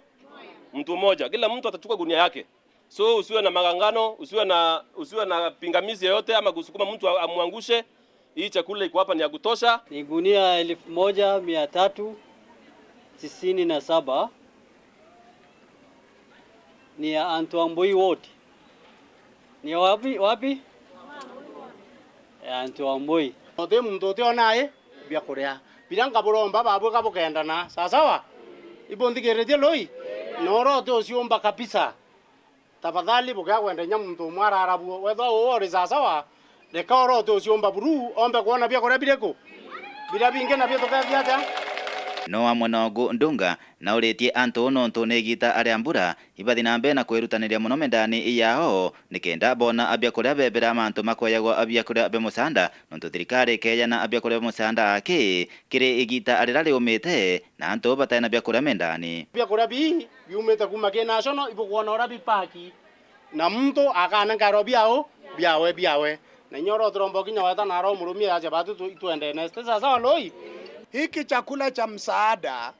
mtu mmoja. Kila mtu atachukua gunia yake. So usiwe na magangano, usiwe na, usiwe na pingamizi yoyote ama kusukuma mtu a-, amwangushe. Hii chakula iko hapa ni ya kutosha. Ni gunia elfu moja mia tatu tisini na saba. Ni ya antu a Mbui wote. Ni ya wapi, wapi? Ya antu a Mbui. Uti muntu utionaa i biakuria. Biria nkaburomba babwika bukendana. Sawa sawa? Ibo nthikiritie lui? Na uria uti uciumba kabisa. Tafadhali bukia kwenda inya muntu umwe arara buo. Wethwa uu uri sawa sawa, reka uria uti uciumba buru ombe kwona biakuria biriku? Biria bingi nabio tukethia atia? No amwe nogu Ndunga nauritie antu nontu ni igita aria mbura ibathi na mbere na kwirutaniria mono mendani yao, nikenda bona abiakuria bebera mantu makweyagwa abiakuria bia musaanda, nontu thirikari ikeyana abiakuria bia musaanda aki kiri igita riria riumite, na antu batari na biakuria mendani. Biakuria bii biumite kuma ki national, ibukwona uria bipaki, na muntu akanenkerwa biao, biawe, biawe. Na inya uria utiromba kinya weta naro murumie aja batu tu-, itwende neste. Sawa sawa, lui? Hiki chakula cha msaada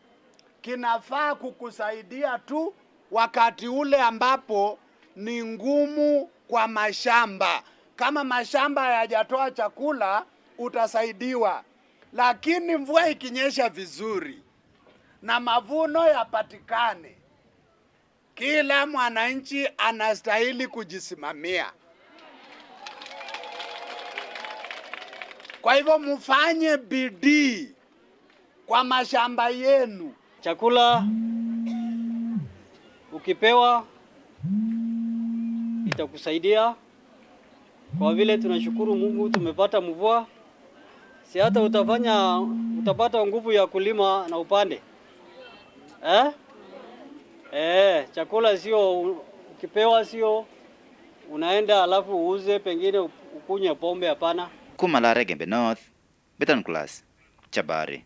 kinafaa kukusaidia tu wakati ule ambapo ni ngumu kwa mashamba. Kama mashamba hayajatoa chakula, utasaidiwa. Lakini mvua ikinyesha vizuri na mavuno yapatikane, kila mwananchi anastahili kujisimamia. Kwa hivyo, mfanye bidii kwa mashamba yenu. Chakula ukipewa itakusaidia. Kwa vile tunashukuru Mungu tumepata mvua, si hata utafanya, utapata nguvu ya kulima na upande? Eh? Eh, chakula sio u-, ukipewa sio unaenda alafu uuze pengine u-, ukunywe pombe, hapana. Kuma Laregembe North, Betan Class, Chabari.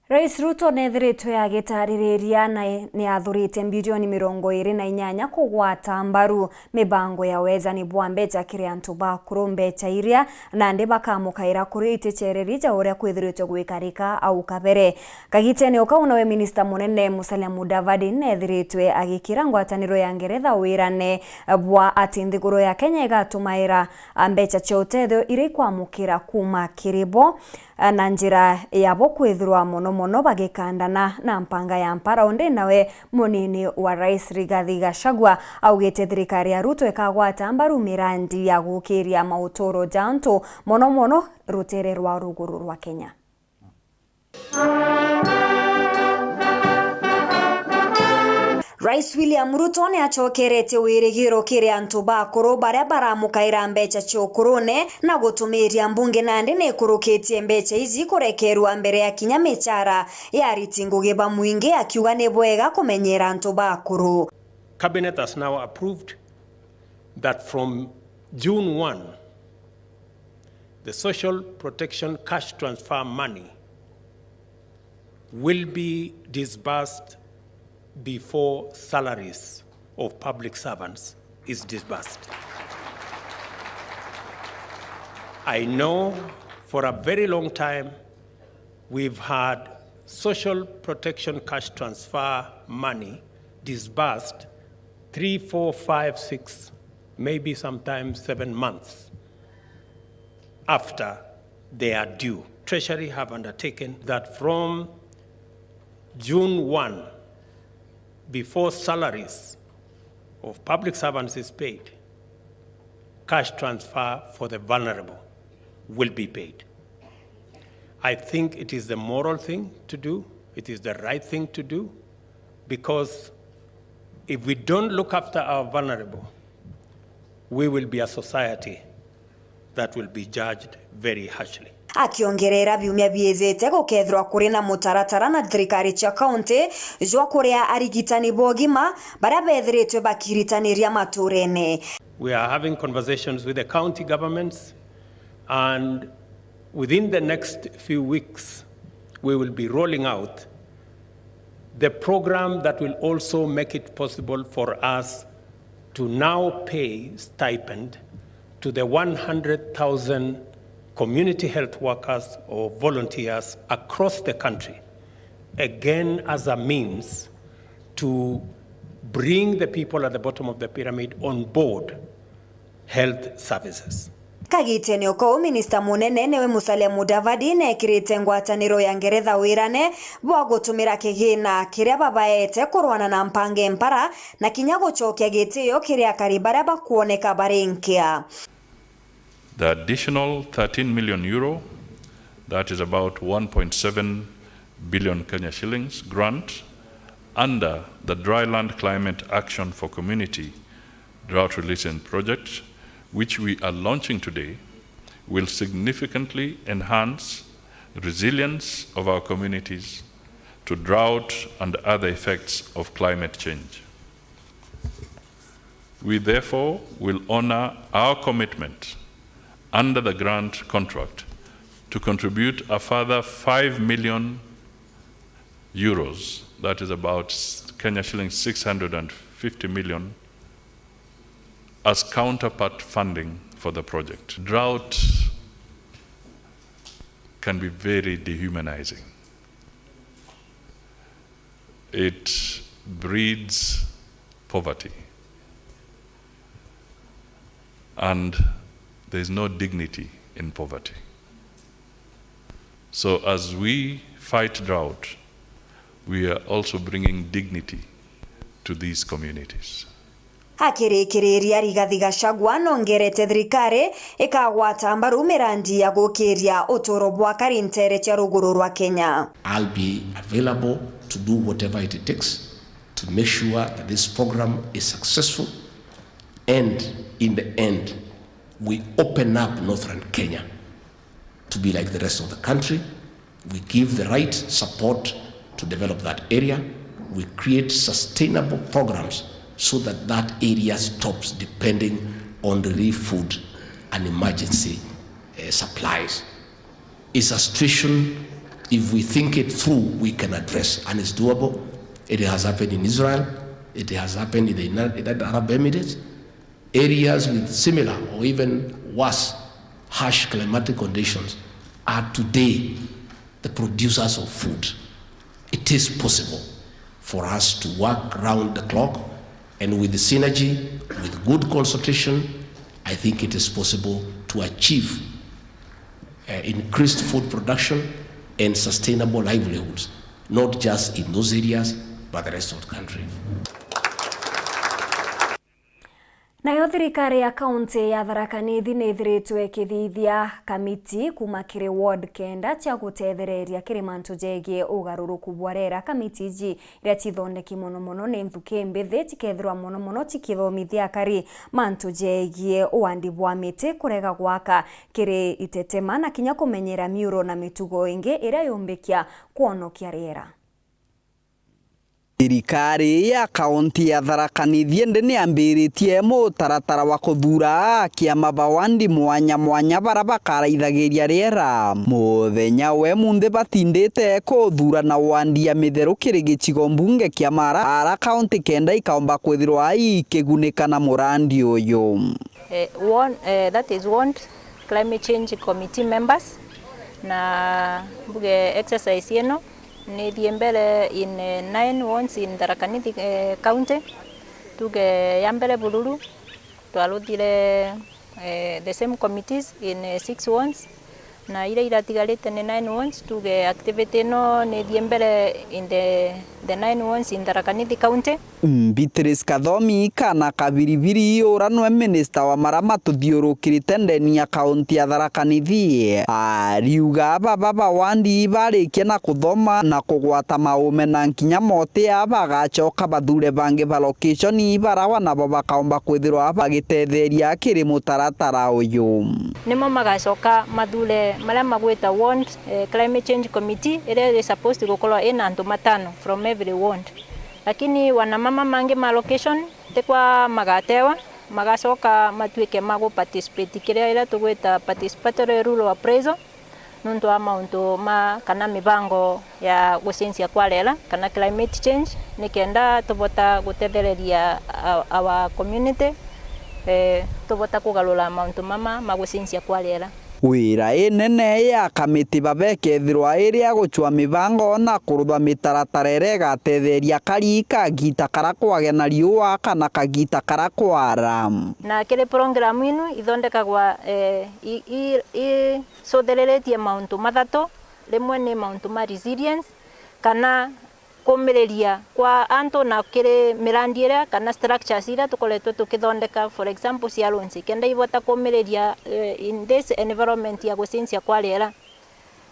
Rais Ruto neethiritwe agitaririria na ni athurite mbirioni mirongo iiri na inyanya kugwata mbaru mibango ya wejani bwa mbecha kiri antu bakuru, mbecha iria nandi bakamukaira kuri itichereri ja uria kwithiritwe gwikarika au kabere. Kagitene o kau nawe minista munene Musalia Mudavadi neethiritwe agikira ngwataniro ya Ngeretha wirane bwa ati nthiguru ya Kenya igatumaira mbecha cia utethio iria ikwamukira kuma kiri bo na njira yabo kwithirwa mono mono bagikandana na mpanga ya mpara. Undi nawe munini wa rais Rigathi Gachagua augite thirikari ya Ruto ikagwata mbaru mirandi ya gukiria mauturo ja antu, mono mono rutere rwa ruguru rwa Kenya. Rais William Ruto ni acokeretie wirigiro kiri antu bakuru baria baramukaira mbecha cia ukurune na gutumiria mbunge nandi ni ikurukitie mbecha iji kurekerua mbere ya kinya michara ya ariti ngugi ba mwingi, akiuga ni bwega kumenyera antu bakuru. Cabinet has now approved that from June one, the social protection cash transfer money will be disbursed before salaries of public servants is disbursed. I know for a very long time we've had social protection cash transfer money disbursed three, four, five, six, maybe sometimes seven months after they are due. Treasury have undertaken that from June one, before salaries of public servants is paid, cash transfer for the vulnerable will be paid. I think it is the moral thing to do, it is the right thing to do, because if we don't look after our vulnerable, we will be a society that will be judged very harshly. Akiongerera, biumia biijite gukethirwa kuri na mutaratara na thirikari cia kaunti jwa kuria arigitani ba ugima baria bethiritwe bakiritaniria maturene. We are having conversations with the county governments, and within the next few weeks, we will be rolling out the program that will also make it possible for us to now pay stipend to the one hundred thousand community health workers or volunteers across the country, again as a means to bring the people at the bottom of the pyramid on board health services. Kagitene o kau, minista munene niwe Musalia Mudavadi neekirite ngwataniro ya Ngeretha wirane bwa gutumira kigina kiria babaete kurwana na mpange mpara na kinya gucokia gitio kiri akari baria bakwoneka bari nkia. The additional thirteen million euro, that is about one point seven billion Kenya shillings, grant under the Dryland Climate Action for Community Drought Resilience Project, which we are launching today, will significantly enhance resilience of our communities to drought and other effects of climate change. We therefore will honour our commitment under the grant contract to contribute a further five million euros, that is about Kenya shillings six hundred and fifty million, as counterpart funding for the project. Drought can be very dehumanizing. It breeds poverty, and there is no dignity in poverty. So as we fight drought, we are also bringing dignity to these communities. Akirikiriria, Rigathi Gachagua nongerete thirikari ikagwata mbaru mirandi ya gukiria uturo bwa akari nteere cia ruguru rwa Kenya. I'll be available to do whatever it takes to make sure that this program is successful, and in the end, we open up Northern Kenya to be like the rest of the country. We give the right support to develop that area. We create sustainable programs so that that area stops depending on relief food and emergency, eh, supplies. It's a situation, if we think it through, we can address, and it's doable. It has happened in Israel. It has happened in the United Arab Emirates. Areas with similar or even worse harsh climatic conditions are today the producers of food. It is possible for us to work round the clock, and with the synergy, with good consultation, I think it is possible to achieve, uh, increased food production and sustainable livelihoods, not just in those areas, but the rest of the country. Nayo thirikari ya kaunti ya Tharaka Nithi ni ithiritwe ikithithia kamiti kuuma kiri ward kenda cia gutethereria kiri mantu jegie ugaruruku bwa riera. Kamiti iji iria cithondeki mono mono ni nthuki mbithi, cikethirwa mono mono cikithomithia akari mantu jegie uandi bwa miti, kurega gwaka kiri itetema, na kinya kumenyera miuro na mitugo ingi iria yumbikia kwonokia riera. Thirikari ya kaunti ya Tharaka Nithi indi niambiritie mutaratara wa kuthuura akiama ba wandi mwanya mwanya bara bakaraithagiria riera. Muthenya we munthi batindite kuthurana wandi ya Mitheru kiri gicigo mbunge kia Mara, ara kaunti kenda ikaomba kwithirwa ikigunika na murandi uyu. Eh, ward, eh, that is ward climate change committee members, na mbuge exercise ino nithie mbere in, eh, nine wards in Tharaka Nithi, eh, county. Tuge ya mbere Bururu, twaruthire, eh, the same committees in, eh, six wards, na iria iratigarite ni nine wards. Tuge activity ino nithie mbere in the, the nine wards in Tharaka Nithi county. Beatrice Kathomi kana Kabiribiri, ura nwe minista wa mara matuthiurukirite ndeni ya kaunti ya Tharaka Nithi, ariuga baba ba wandi barikia na kuthoma na kugwata maume na nkinya moti, a bagacoka bathure bangi ba location bara nabo bakaomba kwithirwa bagitetheria kiri mutaratara uyu. Nimo magacoka mathure maria magwita ward, eh, climate change committee, iria iri supposed gukorwa ina antu matano from every ward. Lakini wanamama mangi ma location tikwa magatewa, magacoka matuike ma gu participate kiria iria tugwita participatory rural appraisal. Nontu wa mauntu ma kana mibango ya gucenjia kwa riera kana climate change, nikenda tubota gutethereria our community, eh, tubota kugarura mauntu mama ma gucenjia kwa riera. Wira inene ya kamiti baba ikethirwa iri ya gucua mibango na kurutha mitaratara iria igatetheria akari kagita karia kwagea na riua kana kagita karia kwara. Na kiri program inu ithondekagwa, eh, i, i, i, cuthererete mauntu mathatu. Rimwe ni mauntu ma resilience, kana kumiriria kwa antu na kiri mirandi iria kana structures iria tukoretwe tukithondeka, for example, cia loans, kenda ibota kumiriria, eh, in this environment ya gucenjia kwa riera.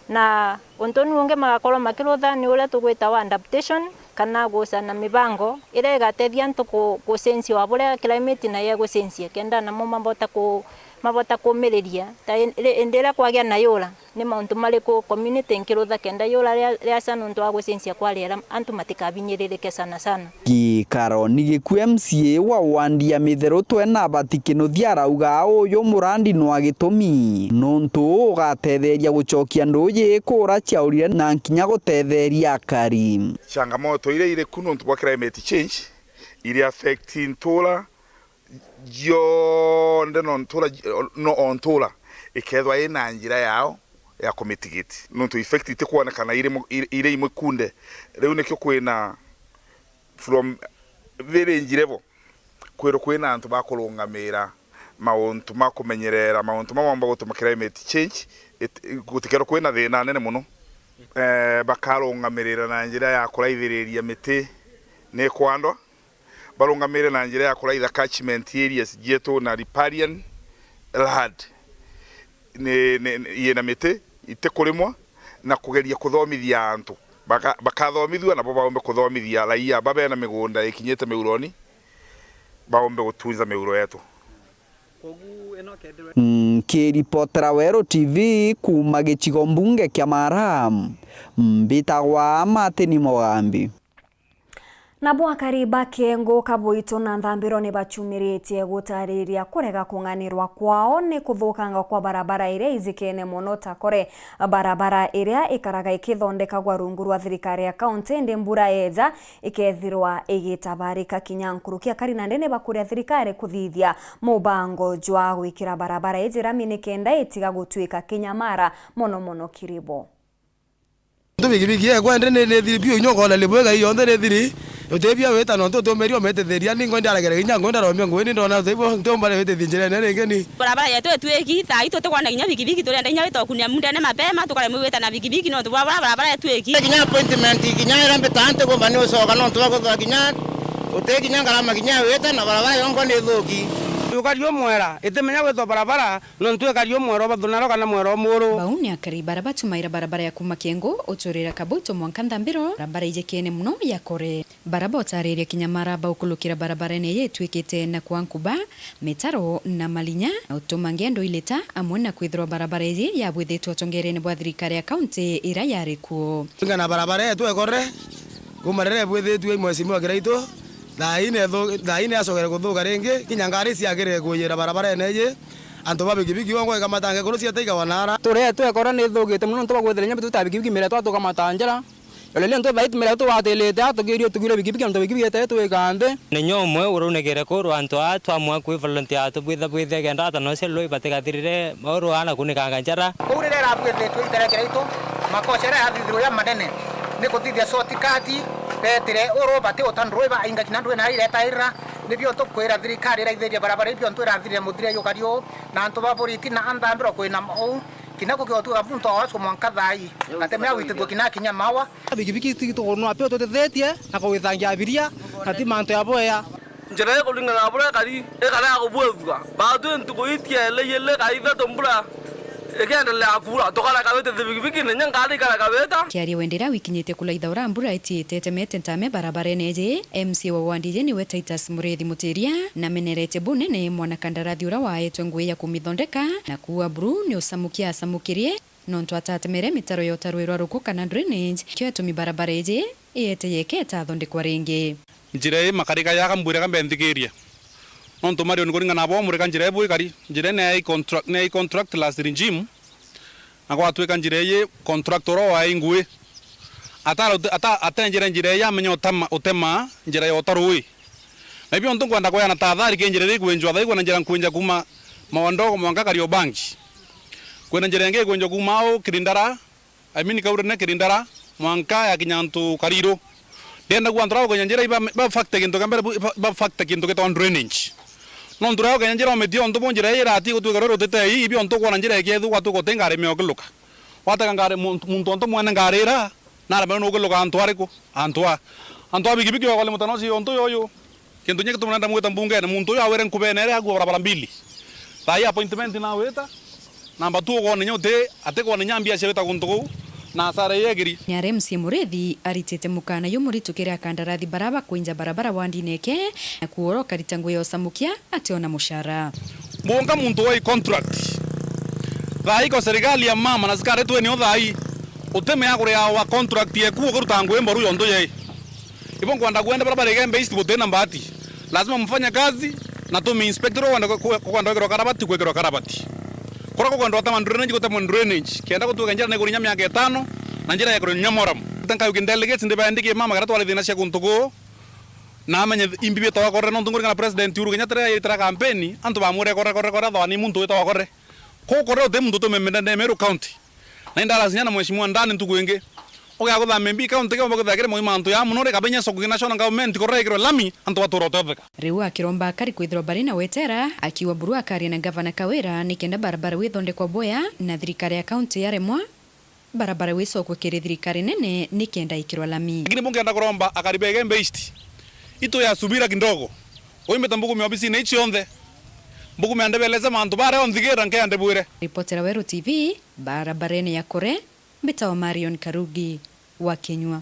Na untu unu ungi magakorwo makirutha ni uria tugwitawa adaptation, kana gucana mibango iria igatethia antu ku-, gucenjia wa buria climate nayo igucenjia, kenda namo mabota ku-, mabota kumiriria ta in-, ri-, indi iria kwagia na yura. Ni mauntu mariku community nkirutha kenda yura ria-, riaca nontu wa gucenjia kwa riera, antu matikabinyiririke sana sana? Gikaro ni giku M C A wa wandi ya Mitheru Twena Abati Kinuthia arauga uyu murandi nwa gitumi, nontu ugatetheria gucokia nduuji kuura ciaurire na nkinya gutetheria akari. Changamoto iria iri ku nontu bwa climate change, iri affect ntura cionthe no ntura, no o ntura ikethwa ina njira yao ya ku mitigate, nontu effect itikwonekana iri mu-, iri, iri imwe kunde. Riu nikio kwina from village level kwirwo kwina antu ba kurungamira mauntu ma kumenyerera mauntu mamwe maumba gutuma climate change it-, gutikerwo kwina thina nene muno. Eh, bakarungamirira na njira ya kuraithiriria miti ni kwandwa, barungamire na njira ya kuraitha catchment areas cietu na riparian land ni, ni, ni, yina miti itikurimwa, na kugeria kuthomithia antu. Baka-, bakathomithua nabo baumbe kuthomithia raia ba bena migunda ikinyite miuroni, baumbe gutunza miuro yetu. Nkiripotera Weru T V kuuma gicigo mbunge kia Mara, mbitagwa Martin Mugambi. Nabo akari ba Kiengu, Kabuitu na Nthambiro ni bacumiritie gutariria kurega kung'anirwa kwao ni kuthukanga kwa barabara iria ijikene mono ta Kore, barabara iria ikaraga ikithondekagwa rungu rwa thirikari ya kaunti, indi mbura yeja ikethirwa igitabarika kinya nkuruki. Akari nandi ni bakuria thirikari kuthithia mubango jwa gwikira barabara iji rami nikenda itiga gutuika kinyamara mono mono kiribo. Ntu bigibigi ekwa indi ni, ni thiri biu, inya ukoona libwega ii yonthe ni thiri. Utibia wita nontu utumiri umitithiria, ni ngwe ndiaregere kinya ngwe ndarombia ngui, ni ndona utibua ntiumba ni witithie njirene ringi ni. Barabara yetu itwiki, thaa ii tutikwona kinya bigibigi, turenda kinya wita ukunia mundene mapema, tukaremwa gwita na bigibigi nontu bwa bara-, barabara itwiki. Kinya appointment, kinya iria mbitaa ntigumba ni ucoka nontu bwa kwithirwa kinya uti kinya ngarama kinya wita na barabara yonkwa ni ithuki. Ukari umwera, itimenya gwitwa barabara, nontu ikari umwera ubathunaro kana mwera umuru. Bau ni akari bara batumaira barabara ya kuuma Kiengu uturira Kabuitu mwanka Nthambiro, barabara ijikene mono ya Kore. Bara botariria kinya mara baukulukira barabarene iji itwikite na kwa nkuba, mitaro na malinya, na utuma ngendo ilita, amwe na kwithirwa barabara iji yabwithitwe utongerene bwa thirikari ya kaunti ira yari kuo. Ringana barabara yetu ekore, kuma riria ibwithitue i Mheshimiwa Kiraitu, thaa ii ni ithu-, thaa ii ni yacokere kuthuka ringi, kinya ngari ciagire kuyira barabarene iji, antu ba bigibigi bongwa ikamatange kuru ciete igawa nara. Turia yetu ekore ni ithukite mono nontu bwa kwithira inya bitu ta bigibigi miria twatukamata njira. Yo riria ntu thaiti miria tugwatirite a, tugirie tugire bigibigi, nontu bigibigi ete twika nthi. Ni nyo umwe uraunegere kuru antu aa twamua kwi volunteer tubwitha bwithe kenda ata no cia loi batigathirire uru ana kunikanga njara. Kou riria irabwithitwe iterekera itu, makosa iria yathithirwe ya manene ni kuthithia shortcut betire uru bati uta ndui ba ainga kinya ndui na iretairira. Nibio tukwira thirikari iraithiria barabara ibio ntu irathirire muthire yukari uu, na antu ba boriti na anthambiro kwina mau. Kinya kukiotwika muntu awacu mwanka thaa ii, atemea gwitithua kinya kinya mawa. Bikibiki titukunwa pio tutithitie na kugwitangia abiria, na ti mantu ya bwea. Njira ikuringana na buria ikari, ikara ya kubwithua. Baatwi ntuku ii tiele iele kana ithatu mbura ikiendelea kuura, tukareka witithia bikibiki, na inya ngari ikareka wita. Kiaria Wendera wikinyite kulaithaura mbura itiite itemete ntame barabarene iji, M C A wa wandi iji niwe Titus Muriithi Mutiria, namenerete bunene mwanakandarathi uria waetwe ngugi ya kumithondeka, na kuua buru ni ucamukia acamukirie, nontu atatemere mitaro ya utarwi rwa ruku kana drainage, kio etumi barabara iji iete yeke itathondekwa ringi. Njira ii makarika yaka mbwire ka mbenthikirie. Nontu Mario ni kuringana na bo murika njira ibu ikari, njira ii ni ya contract, ni ya contract last regime. Na gwatwika njira iji contractor uria waai ngui, atara-, ata-, atenjere njira iji amenya utema, utema njira ya uta ruui. Na ibio ntu nkwenda kweana tathari ki njira iri ikwenjwa thaa ii, kwina njira nkwinja kuuma Mawandogo mwanka Kariobangi. Kwina njira ingi ikwenjwa kuuma au Kirindara, I mean, Kaurene Kirindara, mwanka ya kinya antu Kariru. Ndienda kuuga antu ria ukenya njira iba, iba factor kintu kia mbere bu-, iba, iba factor kintu gitagwa drainage. Nontu ria ukenya njira umitie untu bu njira ii irati gutwika rwiri rutite ii, ibio ntu kwona njira ikiethua gwatwika uti ngari miokiluka. Watega ngari muntu, muntu untu mwene ngari ira, na aremwe nukiluka antu ariku? Antu a, antu a bikibiki ogole mutano ucio untu yuyu. Kintu kinya gituma nenda mwita mbungene, muntu uyu awire nkubene iria agua barabara mbili. Thaa ii appointment nawita, namba tu ukwona inya uti, atikwona inya mbia cia wita guntu kuu, na asara ii egiri. Nyare M C A Murithi aritite mukana jumuritu kiri akandarathi bara bakwinja barabara wandine eke, na kuura ukarita ngugi ya ucamukia ationa mucara. Mbunga muntu wai contract. Thaa ii ko serikali ya mama na sikari twenio thaa ii, utimea kuria wa contract yeku ukiruta ngugi mboru yontu yai. Ibo nkwenda kwenda bara bari Igembe East butina mbati. Lazima mfanye kazi na tume inspector kwenda ku-, ku-, kwenda kwikirwa karabati, kwikirwa karabati. Kuria kukwenda gutema drainage, gutemwa drainage. Kenda gutuika njira ni kurinya miaka itano na njira ya kurinya moram. Thank you, delegates, ndibendi ki mama kara twari thina cia guntu kuu. Na amenye imbi bitagwa kore, nontu nkuringana president Uhuru Kenyatta riria yaitira kampeni, antu bamwire kore, kore, kore, thwani muntu witagwa kore. Kuu kore uti muntu utumemenda ne Meru County. Na indara sinya na mheshimiwa ndani ntuku ingi. Ugia kuthamia mbi county kiomba kwithira kiri moima antu ya muno, rikabenya soko kina shona government kore ikirwe lami, antu batura utetheka. Riu akiromba akari kwithirwa bari na wetera, akiuga buru akaria na gavana Kawira nikenda barabara withondekwa bwea na thirikari ya county yaremwa. Barabara wicokwe kiri thirikari nene nikenda ikirwa lami. Lakini bungenda kuromba akari ba Igembe East, itu ya subira kidogo. Uimbite mbugume obisine ici cionthe. Mbugume andebeleze mantu baria onthigira nkeandebwire. Ripotera Weru T V, barabarene ya Kore, mbitagwa Marion Karugi wa Kinyua.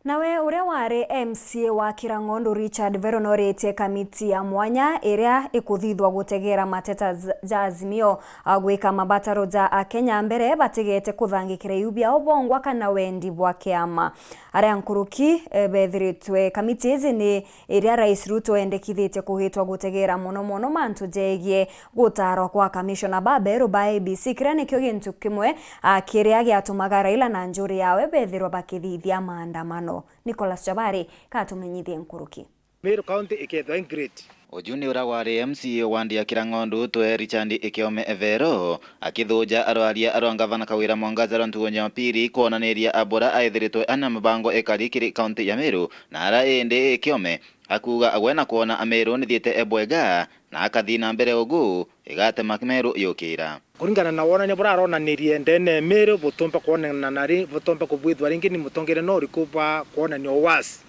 Nawe uria wari M C A wa Kirang'ondu Richard Vero noritie kamiti ya mwanya iria ikuthithwa gutegera mateta z-, ja Azimio, a gwika mabataro ja Akenya mbere batigete kuthangikira iu biao bongwa kana wendi bwa kiama. Aria nkuruki, eh, bethiritwe kamiti iji ni iria Rais Ruto endekithitie kuhitwa gutegera mono mono mantu jegie gutarwa kwa kamishona baberu ba A B C, kiria nikio gintu kimwe, a, kiria giatumaga Raila na njuri yawe bethirwa bakithithia maandamano. Nicholas Jabari katumenyithie nkuruki. Meru County ikethwa i great. Uju ni uria wari M C A wa wandi ya Kirang'ondu twe Richard Ekeome Evero, akithuja arwaria arwa ngavana Kawira Mwangaza rwa ntugo Jumapili kwonaniria abura aithiritwe ana mabango ikari kiri kaunti ya Meru, na ara indi Ekeome akuuga agwe na kwona Ameru nithiite ebwega na akathi na mbere ugu igatema Meru yukira. Kuringana na wonania bura aronanirie ndene ya Meru, butumba kwonana na ri-, butumba kubwithwa ringi ni mutongeria no uriku bwa kwonania uwasi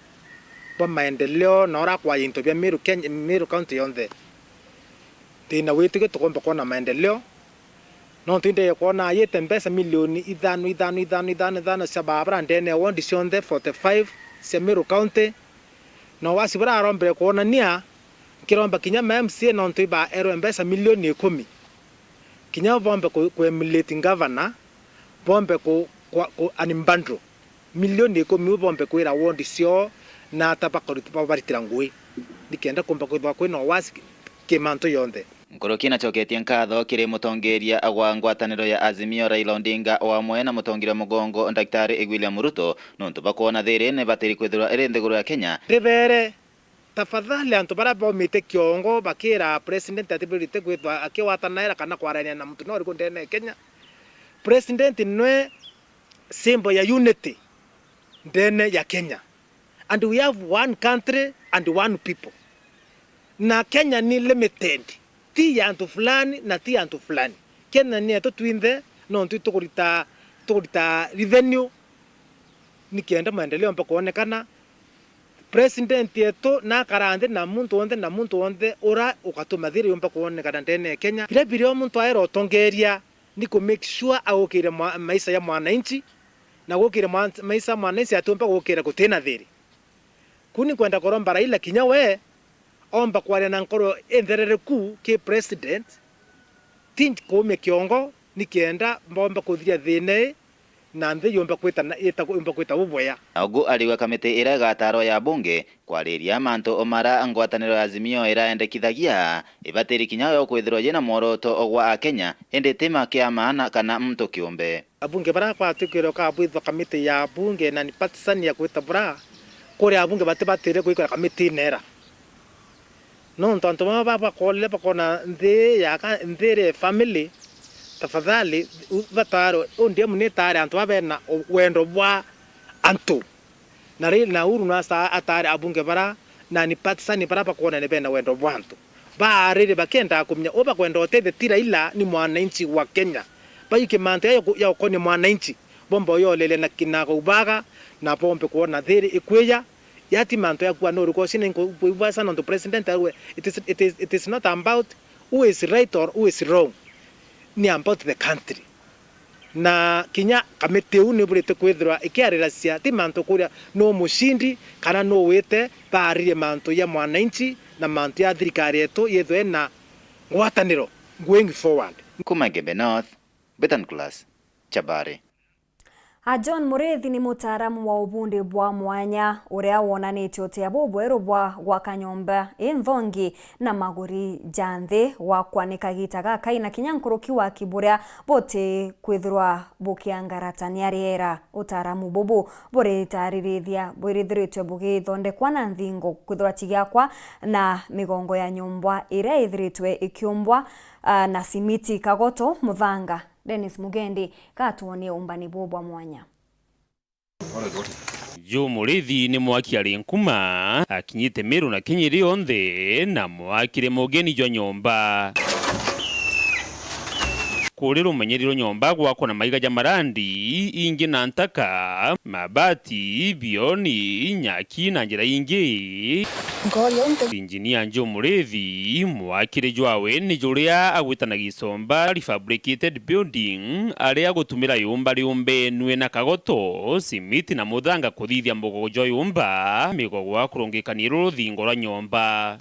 bwa maendeleo na ura kwaya into bia Meru Kenya, Meru County yonthe. Ndina witiki tukomba kwona maendeleo, nontu indeye kwona ayite mbeca milioni ithano, ithano, ithano, ithano, ithano cia barabara ndene ya ward cionthe forty five cia Meru County. Na uwasi bura arombire kwonania, nkiromba kinya ma M C A nontu ibaerwe mbeca milioni ikumi. Kinya bombe ku, ku emulate governor, bombe ku, kwa, ku unbundle milioni ikumi u bombe kwira ward cio na ata bakorit-, babaritira ngui. Nikenda kumba kwithwa kwina uwasi ki, ki mantu yonthe. Nkuruki nacoketie nkatho kiri mutongeria wa ngwataniro ya Azimio Raila Odinga o amwe na mutongeria mugongo Daktari William Ruto nontu bakwona thiri ni batiri kwithirwa iri nthiguru ya Kenya. Ndibere, tafadhali, antu baria baumite kiongo bakira president atibirite kwithwa akiwatanaira kana kwarania na muntu no uriku ndene ya Kenya. President nwe symbol ya unity ndene ya Kenya. And we have one country and one people. Na Kenya ni limited. Ti ya antu fulani na ti ya antu fulani. Kenya ni yetu twinthe, nontu tukurita, tukurita revenue nikenda maendeleo yomba kwonekana. President yetu nakara nthi na muntu wonthe na muntu wonthe ura ukatuma thiri yomba kwonekana ndene ya Kenya. Biria biria muntu aera utongeria ni ku make sure agukire mwa-, maisha ya mwananchi, na gukire mwa-, maisha ya mwananchi atiumba gukira gutina thiri. Kuu ni nkwenda kuromba Raila kinya we omba kwaria na nkoro intherere ku ki president, ti kuumia kiongo, nikenda mbomba kuthiria thina ii, na nthi yumba kwita na, ita-, yumba kwita bubwea. Ogu ariuga kamiti iria igatarwa ya bunge kwariria mantu o mara ngwataniro ya Azimio iraendekithagia, ibatiri kinya yo kwithirwa yina mworoto gwa Akenya, indi ti ma kia maana kana muntu kiumbe. Abunge bara kwatikirwe kabwithwa kamiti ya bunge na ni partisan ya kwita bura, kuri abunge batibatire gwikira kamitine ira. Nontu antu baba bakorire bakona nthi ya ka-, nthi iri family, tafadhali, u-, bataarwe, O D M ni itaare antu baba bena u-, wendo bwa antu. Na ri-, na Uhuru nasa ataare abunge bara, na ni partisan bara bakwona ni bena wendo bwa antu. Baarire bakiendaa kumenya u bakwenda utethia ti Raila, ni mwananchi wa Kenya. Baiki mantu ya, ya ukonia mwananchi, bomba uyolele na kinaga ubaga, na bombe kwona thiri ikwija, yati mantu ya kuwa no rukosi ni nkuigua sana ntu president arue, it is, it is, it is not about who is right or who is wrong. Ni about the country. Na kinya kamiti iu ni burite kwithirwa ikiariracia ti mantu kuria no mucindi kana no wite, baaririe mantu ya mwananchi na mantu ya thirikari yetu yithwe na ngwataniro going forward. Kuma Igembe North, Betan Class, Chabari. A John Muriithi ni mutaaramu wa ubundi bwa mwanya uria wonanitie utia bubweru bwa gwaka nyomba inthongi na maguri ja nthi gwa kwanika giita gakai na kinya nkuruki waki buria buti kwithirwa bukiangaratania riera. Utaaramu bubu buritaririthia bwirithiritwe bugithondekwa na nthingo kwithirwa cigiakwa na migongo ya nyomba iria ithiritwe ikiumbwa, ah, na simiti, kagoto, muthanga. Dennis Mugendi gatwonie umbani buu bwa mwanya. Juu Muriithi ni mwaki ari nkuma, akinyite Miru na Kinyiri yonthe, na mwakire mugeni jwa nyomba. Kuri rumenyeri rwa nyomba gwakwa na maiga ja marandi, ingi na ntaka, mabati, bioni, nyaki na njira ingi. Injinia Joe Muriithi, mwakire jwawe ni juria agwitanagia icomba, refabricated building, aria agutumira yumba riumbenue na kagoto, simiti na muthanga kuthithia mugogo jwa yumba, migogo wa kurungikania iru ruthingo rwa nyomba.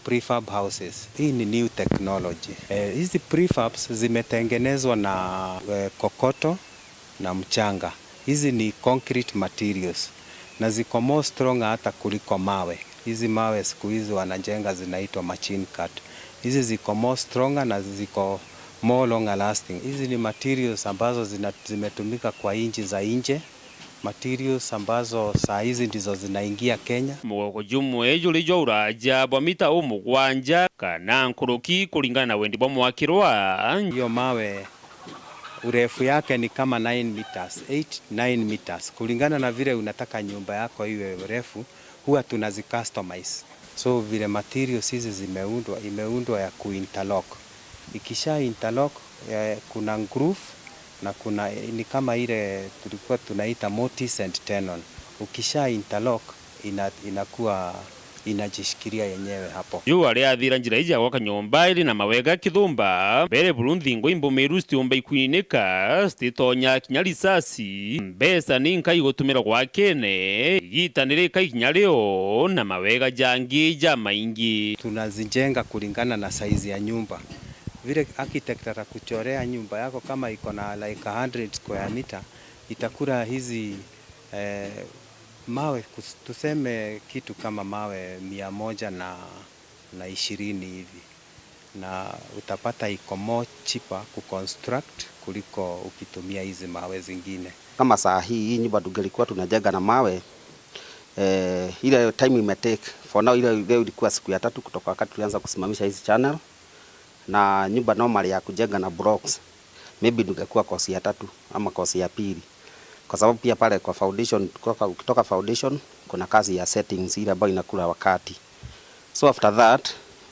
Prefab houses. Hii ni new technology. Eh, hizi prefabs zimetengenezwa na, eh, kokoto na mchanga. Hizi ni concrete materials na ziko more stronger hata kuliko mawe. Hizi mawe siku hizi wanajenga zinaitwa machine cut. Hizi ziko more stronger na ziko more longer lasting. Hizi ni materials ambazo zina-, zimetumika kwa nchi za nje. Materials ambazo saa hizi ndizo zinaingia Kenya. Mugogo jumwe juri jwa uraja bwa mita umugwanja kana nkuruki kuringana na wendi bwa mwakirwa. Hiyo mawe urefu yake ni kama nine meters, eight, nine meters, kulingana na vile unataka nyumba yako iwe urefu, huwa tunazicustomize. So vile materials hizi zimeundwa, imeundwa ya kuinterlock. Ikisha interlock, eh, kuna groove na kuna, ni kama ile tulikuwa tunaita mortise and tenon. Ukisha interlock, ina-, inakuwa inajishikilia yenyewe hapo. Juu aria athira njira iji ya gwaka nyomba iri na mawega kithumba, mbere buru nthingo imbumiru citiumba ikwinika, cititonya kinya risasi. Mbeca ni nkai gutumirwa gwakene, igita ni rikai kinya rio, na mawega jangi jamaingi. Tunazijenga kulingana na size ya nyumba. Vile architect atakuchorea nyumba yako, kama iko na, like, a hundred square meter, itakula hizi, eh, mawe kus-, tuseme kitu kama mawe mia moja na, na ishirini hivi. Na utapata iko more cheaper kuconstruct kuliko ukitumia hizi mawe zingine. Kama saa hii, hii nyumba tungelikuwa tunajenga na mawe, eh, ile time imetake, for now, ile leo ilikuwa siku ya tatu kutoka wakati tulianza kusimamisha hizi channel, na nyumba normally ya kujenga na blocks, maybe tungekuwa course ya tatu ama course ya pili, kwa sababu pia pale kwa foundation, kutoka, ukitoka foundation, kuna kazi ya settings ile ambayo inakula wakati. So after that,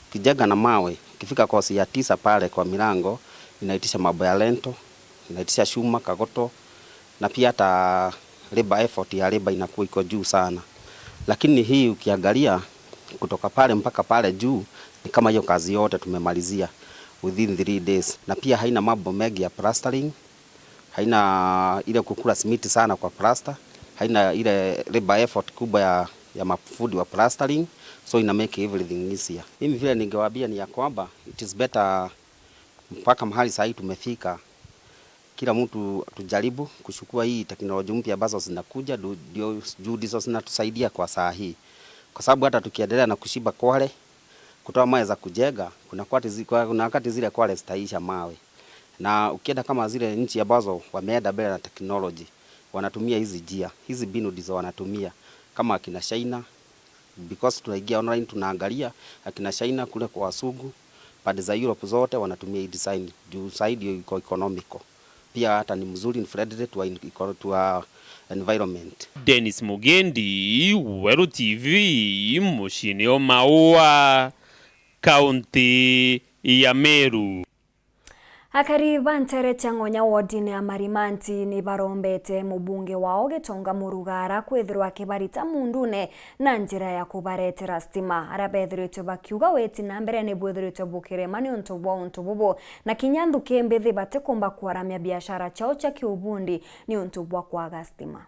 ukijenga na mawe, ukifika course ya tisa pale kwa milango, inaitisha mambo ya lento, inaitisha shuma, kagoto, na pia hata labor effort ya labor inakuwa iko juu sana. Lakini hii ukiangalia kutoka pale mpaka pale juu, ni kama hiyo kazi yote tumemalizia within three days. Na pia haina mambo mengi ya plastering, haina ile kukula simiti sana kwa plaster, haina ile labor effort kubwa ya, ya mafundi wa plastering, so ina make everything easier. Mimi vile ningewaambia ni ya kwamba it is better Mpaka mahali saa hii tumefika, kila mtu tujaribu kuchukua hii teknolojia mpya ambazo zinakuja, ndu-, ndio juu ndizo zinatusaidia kwa saa hii, kwa sababu hata tukiendelea na kuchimba kwale, kutoa mawe za kujenga, kuna wakati zi-, kuna wakati zile kwale zitaisha mawe. Na ukienda kama zile nchi ambazo wameenda mbele na technology, wanatumia hizi njia, hizi mbinu ndizo wanatumia, kama akina China, because tunaingia online, tunaangalia akina China kule kwa wazungu, pande za Europe zote wanatumia hii design juu zaidi iko economical. Pia hata ni mzuri, ni friendly to our, to our environment. Dennis Mugendi, Weru T V, muciini o Maua, kaunti ya Meru. Akari ba ntere cia Ng'onya wodine ya Marimanti ni barombete mubunge wao Gitonga Murugara kwithirwa akibarita mundune na njira ya kubaretera stima. Aria bethiritwe bakiuga witi na mbere ni bwithiritwe bukirema ni untu bwa untu bubu, na kinya nthuki mbithi batikumba kwaramia biashara ciao cia kiubundi ni untu bwa kwaga stima.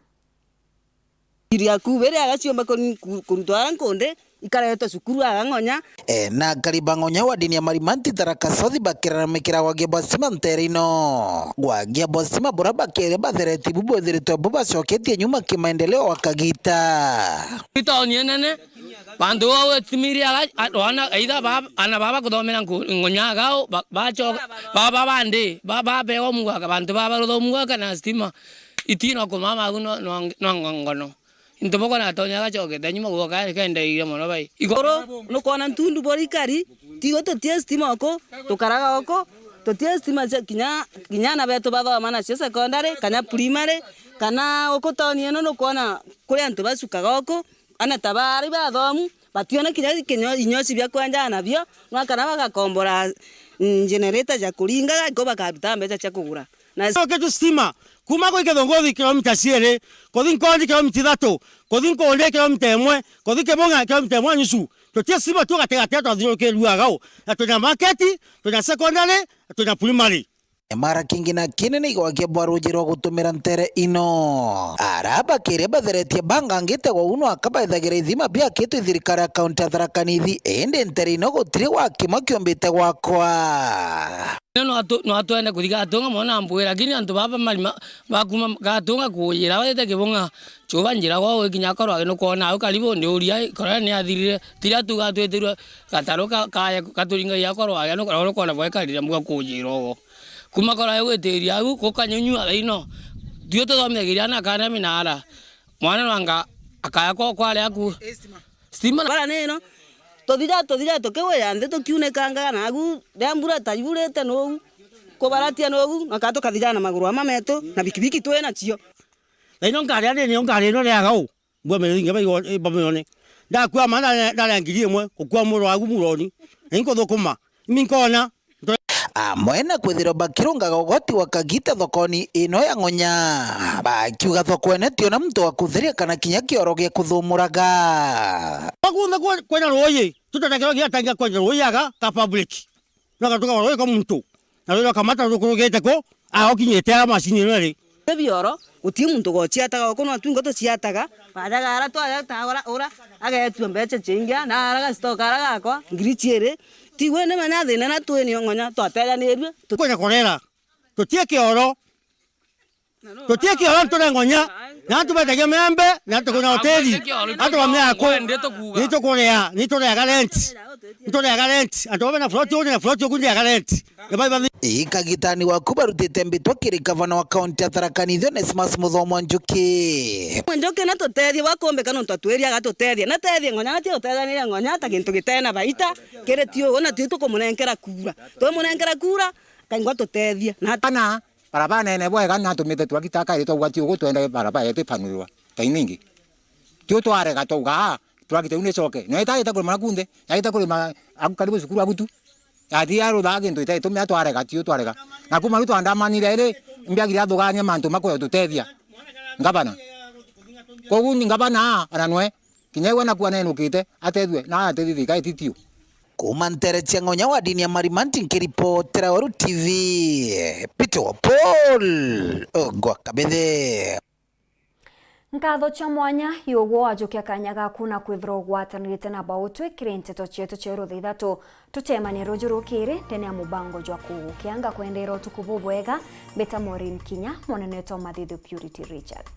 Iri aku biri agaciomba kuni-, ku-, kurutwa ara nkundi, ikaretwa cukuru aga Ng'onya. E, na akari ba Ng'onya wodine ya Marimanti Tharaka South bakiraramikira wagia bwa stima ntere ino. Wagia bwa stima bura bakeria bathereti bu bwithiritwe bu bacoketie nyuma kimaendeleo wa kagita. Itaoni enene, bantu bau etimiri aga, a-, wana, either ba-, ana baba kuthomera nku-, Ng'onya agao, ba-, bacoka, baba bandi, ba-, babewa mugaka, bantu baba ruthomu gwaka na stima. Itino kumama agu no, no, no ngono. Into boko na tonya gacokete nyuma guoka ari kendeire mono bai. Igoro. Igoro, nukwona ntundu bori ikari, tigo tutie stima oko, tukaraga oko, tutie stima cia kinya, kinya ana betu bathoma nacio secondary, kana primary, kana uku town ino nukwona kuri antu bacukaga oko, ana ta bari bathomu, bationa kinya kinyo-, inyosi bia kwenjaa nabio, nwakana bagakombora, mm, generator cia kuringaga, iko bakaruta mbeca cia kugura. Na coketu stima, kuma gwi Kithunguthi kilomita ciiri, kuthi Nkondi kilomita ithatu, kuthi Nkundi kilomita imwe, kuthi Kibung'a kilomita imwe na nusu. Tuti stima tu gatigati, twathiurukirua agau. Na twina market, twina secondary, na twina primary. Nyamara kingi na kinene igwakia bwa ruuji rwa gutumira ntere ino. Ara bakiria batheretie bangangite gwa unu aka baithagira ithima biakitwe i thirikari ya kaunti ya Tharaka Nithi, indi ntere ino gutiri gwakimwa kiumbite gwakwa. No, no atu-, no atwende kuthi Gatunga mono na Mbuge, lakini antu baba Marima bakuma Gatunga kujira baite Kibung'a, chuba njira gwa gwikinya akorwa nukwona au karibu ndiuria, ikora ni athirire, tiria tu gatwitirwe gataru ka, kaya katuringagia akorwa agia nukwona bwekarire mbuga kujira ugo. Kuma kora gwitiria au, gukanyunyua thaino. Tio tuthomithagiria na kana minara. Mwana nwanga akaya kwa, kware aku. Stima na bara nino. Tuthija, tuthija, tukigwira nthi, tukiunikangaga, nagu riria mbura ta yurite nugu, kubaratia nugu, na ka tukathijana na maguru ama metu, na bikibiki twi nacio. Thaino ngari andi niyo ngari ino riaga u, bwamiringe baigo-, bamione. Ndakua ma ndare-, ndare ngiri imwe, gukua muru wagu muroni, na inkuthukuma, imi nkona. Amwe na kwithirwa bakirungaga ugoti wa kagita thokoni ino ya Ng'onya, bakiuga thoko ene tiona muntu wa kutheria kana kinya kioro gia kuthumuraga. Bakunthe kwe-, kwena ruuji, tutete kioro giatangia kwena ruuji aga ka public. No gatuka ruuji ka muntu. Na ruuji rwa kamata rukurugite ku, agokinyite ara macini ino iri. Ni bioro, guti muntu gociataga uku, no twingo tuciataga. Bajaga ara twaja tagora ura, agetua mbeca ciingi, na ara gastoka ara gakwa, ngiri ciiri. Tigwe ni menya thina na twi nio Ng'onya, twatejanirue. Tu- Kwina korera. Tutie kioro. Tutie kioro ntune Ng'onya. Na antu betagia miembe, na antu kwina hoteli. Antu ba miako. Ni tukuria, ni turiaga rent. Ni turiaga rent. Antu babe na plot, uri na plot, uku ndiaga rent. Ni bai bathi- Ii kagitani waku barutite mbitwa kiri gavana wa kaunti ya Tharaka Nithi Onesmus Muthomo Njuki. Njuki na tutethie bwa kumbika nontu atwiria agatutethia. Na tethie Ng'onya na tia tutethaniria Ng'onya ta gintu gitena baita kiri tiugu na tui tukumunenkera kura. Twimunenkera kura, kaingwa tutethie. Na Ana, barabara nene bwega, natumite twagita kairi twauga ti ugu twende barabara yetu ipanurwa. Tainingi. Tio twarega twauga, "Aa, twagite u ni coke." No itaite kurima naku nthi, yaite kurima aku karibu cukuru aku tu. Yathi ya ruthaa gintu itaite tumia twarega, tio twarega. Na kuma riu twandamanire ri, mbiagire athugania mantu makuya tutethia. Ngavana. Kogu ni ngavana, ana nwe. Kinya we naku anenukite, atethue, na atethithika ititiu. Kuma ntere cia Ng'onya wa dini ya Marimanti nkiripotera Weru T V, Peter wa Paul, Ogwa Kabithe. Nkatho cia mwanya iugwo wajukia kanya gaku na kwithirwa ugwatanirite na bautwi kiri nteto cietu cia rutha ithatu. Tucemanie ruju rukiri ndene ya mubango jwa kugukia. Ngakwendera utuku bubwega. Mbita Maureen Kinya, munene wetu wa mathithio Purity Richard.